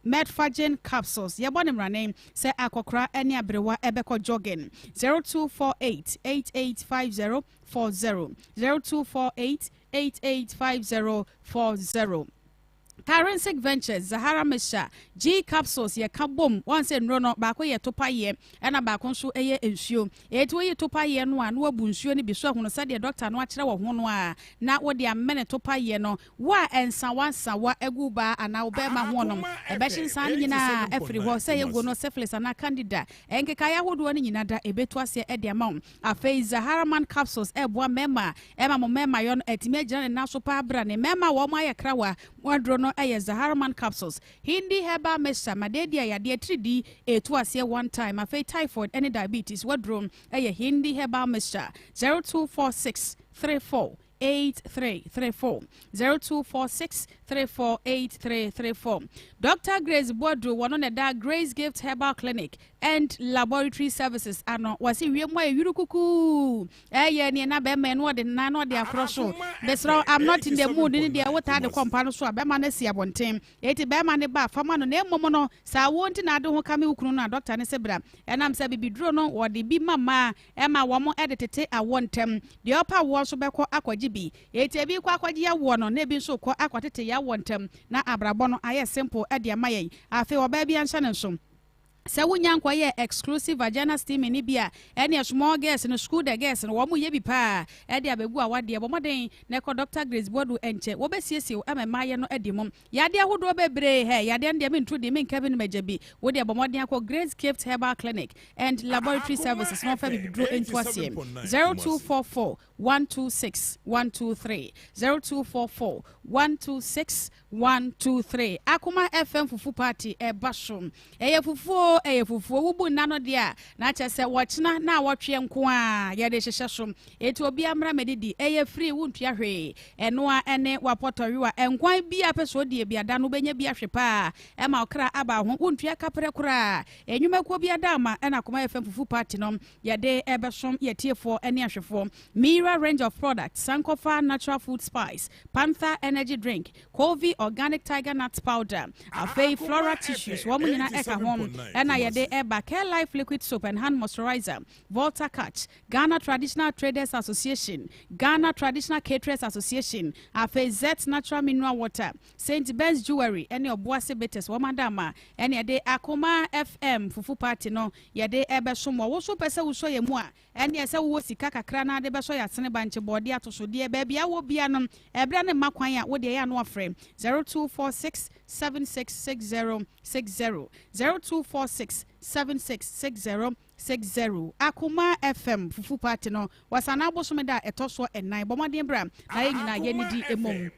Medfagin Capsules. Yɛbɔ ne mmarane sɛ akɔkora ne aberewa ɛbɛkɔ jogging. 0248 8850 40, 0248 885040. Karensic Ventures Zahara Mixture G Capsules, yɛka bom wɔn sɛ nnuro no baako yɛ topayɛ ɛna baako nso yɛ nsuo. Eti woyi topayɛ no a, na wabu nsuo no bi so ahunu sɛdeɛ dɔkta no akyerɛ wɔ ho no a, na wode amene topayɛ no. Wo a ɛnsawa nsawa agu baa anaa wo bɛrima ho no, ɛbɛhye nsaa no nyinaa afiri hɔ, sɛ ɛyɛ gono, syphilis anaa candida nkekaeɛ ahodoɔ no nyinaa da ɛbɛtu aseɛ ɛde ama wo. Afei Zahara Man Capsules ɛboa mmarima, ɛma mo mmarima yɔ no atumi agyina ne nan so paa bra ne mmarima a wɔn ayɛ krawa. Mo aduro no ɛyɛ Zahara Man Capsules. Hindi Herbal Mixture, madeedi a yadeɛ tiridi ɛtu aseɛ one time. Afei typhoid ɛne diabetes waduro ɛyɛ Hindi Herbal Mixture. 0246 34 8334, 0246 348334. Dr Grace Boadu, wɔno na ɛda Grace Gift Herbal Clinic and Laboratory Services ano. Wɔsi wiem ayɛ yuru kukuu ɛyɛ neɛ na bɛrima no ɔde nan na ɔde akorɔ so. Mesrɛ, "I'm not in the mood" ne deɛ wotaa de kɔ mpa no so a, bɛrima no asi abɔnten. Eti bɛrima ne ba fama no na mmom no saa wo nti na ade ho kame wo kunu no a, dɔkta ne sɛ bra. Ɛnam sɛ bibiduro no wɔde bi ma mmaa ɛma wɔn ɛde tete awɔ ntɛm, deɛ ɔpa awoɔ nso bɛkɔ akɔgye bi. Eti ebi kɔ akɔgye awoɔ no na ebi nso kɔ akɔtete yɛ awɔ ntɛm na abrabɔ no ayɛ simple ɛde ama yɛn. Afei ɔbaa bi anhyɛ ne nso sɛ wonya nkɔyɛ exclusive vagina steaming ni bi a, ɛne small girls no, school the girls no, wɔn mo yɛ bi paa ɛde abɛgu awadeɛ. Bɔ mmɔden na ɛkɔ Dr Grace Boadu nkyɛn, wɔbɛsiesie wo ɛma mmaayɛ no adi mu. Yadeɛ ahodoɔ bebree hɛ yadeɛ no deɛ, mentu di menka bi no magya bi. Wodeɛ bɔ mmɔden akɔ Grace Gift Herbal Clinic and Laboratory Services na wɔfa bibiduro nto aseɛ. 0244 126 123, 0244 126 123. Akoma FM fufu party ɛba so. Ɛyɛ fufuo, ɛyɛ fufuo. Wobu nna no deɛ a, na kyerɛ sɛ wɔkyena na wɔtweɛ nko a yɛde hyehyɛ so. Eti obiara mmra mɛdidi, ɛyɛ free, wontua hwee. Ɛnoa ɛne wapɔtɔwewa nkwan bi a pɛ sɛ ɔdi ebiada no, wobɛnya bi ahwe paa ɛma ɔkra aba ho. Wontua kaprɛ koraa. Enwumakuo bi ada ama ɛna Akoma FM fufu party no yɛde ɛbɛsom yɛtiefoɔ ɛne ahwɛfoɔ. Mira range of products, Sankofa Natural Food Spice, Panther Energy Drink, Kovi Organic Tiger Nut Powder, afei Flora Tissues, wɔn nyinaa ɛka ho ɛna yɛde ɛba. Care Life Liquid Soap and Hand Moisturizer, Volta Catch, Ghana Traditional Traders Association, Ghana Traditional Caterers Association, afei Zet Natural Mineral Water, St Ben's Jewelry ɛne Ɔboase Bitters, wɔn adama ɛne yɛde Akoma FM fufu party no yɛde ɛbɛsom wɔ. Woso pɛ sɛ wosɔ yɛn mu a, ɛne ɛsɛ wowɔ sika kakra na ade bɛsɔ yɛ asene bankye bɔɔde atosodeɛ. Baabi a wɔ bia no, ɛberɛ ne mma kwan a wode ɛyɛ ano afrɛ 0246 7660 60, 0246 7660 60. Akoma FM fufu party no wɔsane abosome da a ɛtɔ soɔ 4. Bɔ mmɔden bra na yɛn nyinaa yɛnidi mmom.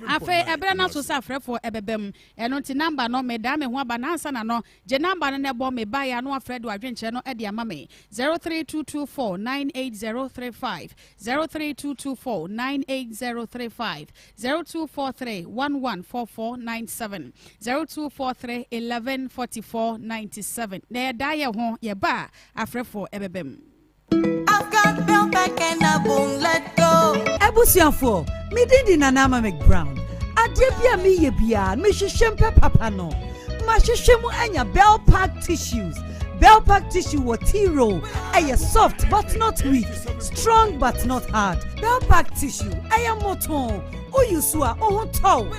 Afei ɛberɛ no so sɛ afrɛfoɔ ɛbɛbɛ mu, ɛno nti number no medaa me ho aba na ansa na no gye number no na ɛbɔ me baeɛ ano afrɛ de adwenkyerɛ no de ama me. 03224 98035, 03224 98035, 0243 114497, 0243 11 44 97. Na yɛda yɛ ho yɛba a, afrɛfoɔ ɛbɛbɛ mu. I've got Bell back and I won't let go. Abusuafoɔ, medin di Nana Ama McBrown. Adeɛ bi a meyɛ biara, mehwehwɛ mpɛ papa no. Mahwehwɛ mu anya Bell Pack tissues. Bell Pack tissue wɔ tea roll. Ɛyɛ soft but not weak, strong but not hard. Bell Pack tissue ɛyɛ moton. Woyi so a, wo ho tɔw.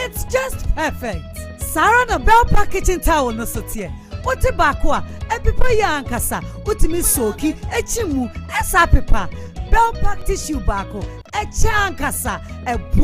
It's just perfect. Saa ara na Bell Pack kitchen towel no so teɛ. Wote baako a, ɛpepa yi ankasa. Wotumi soak akyi mu ɛsa pepa. Bell Pack tissue baako ɛkyɛ ankasa, ɛboa.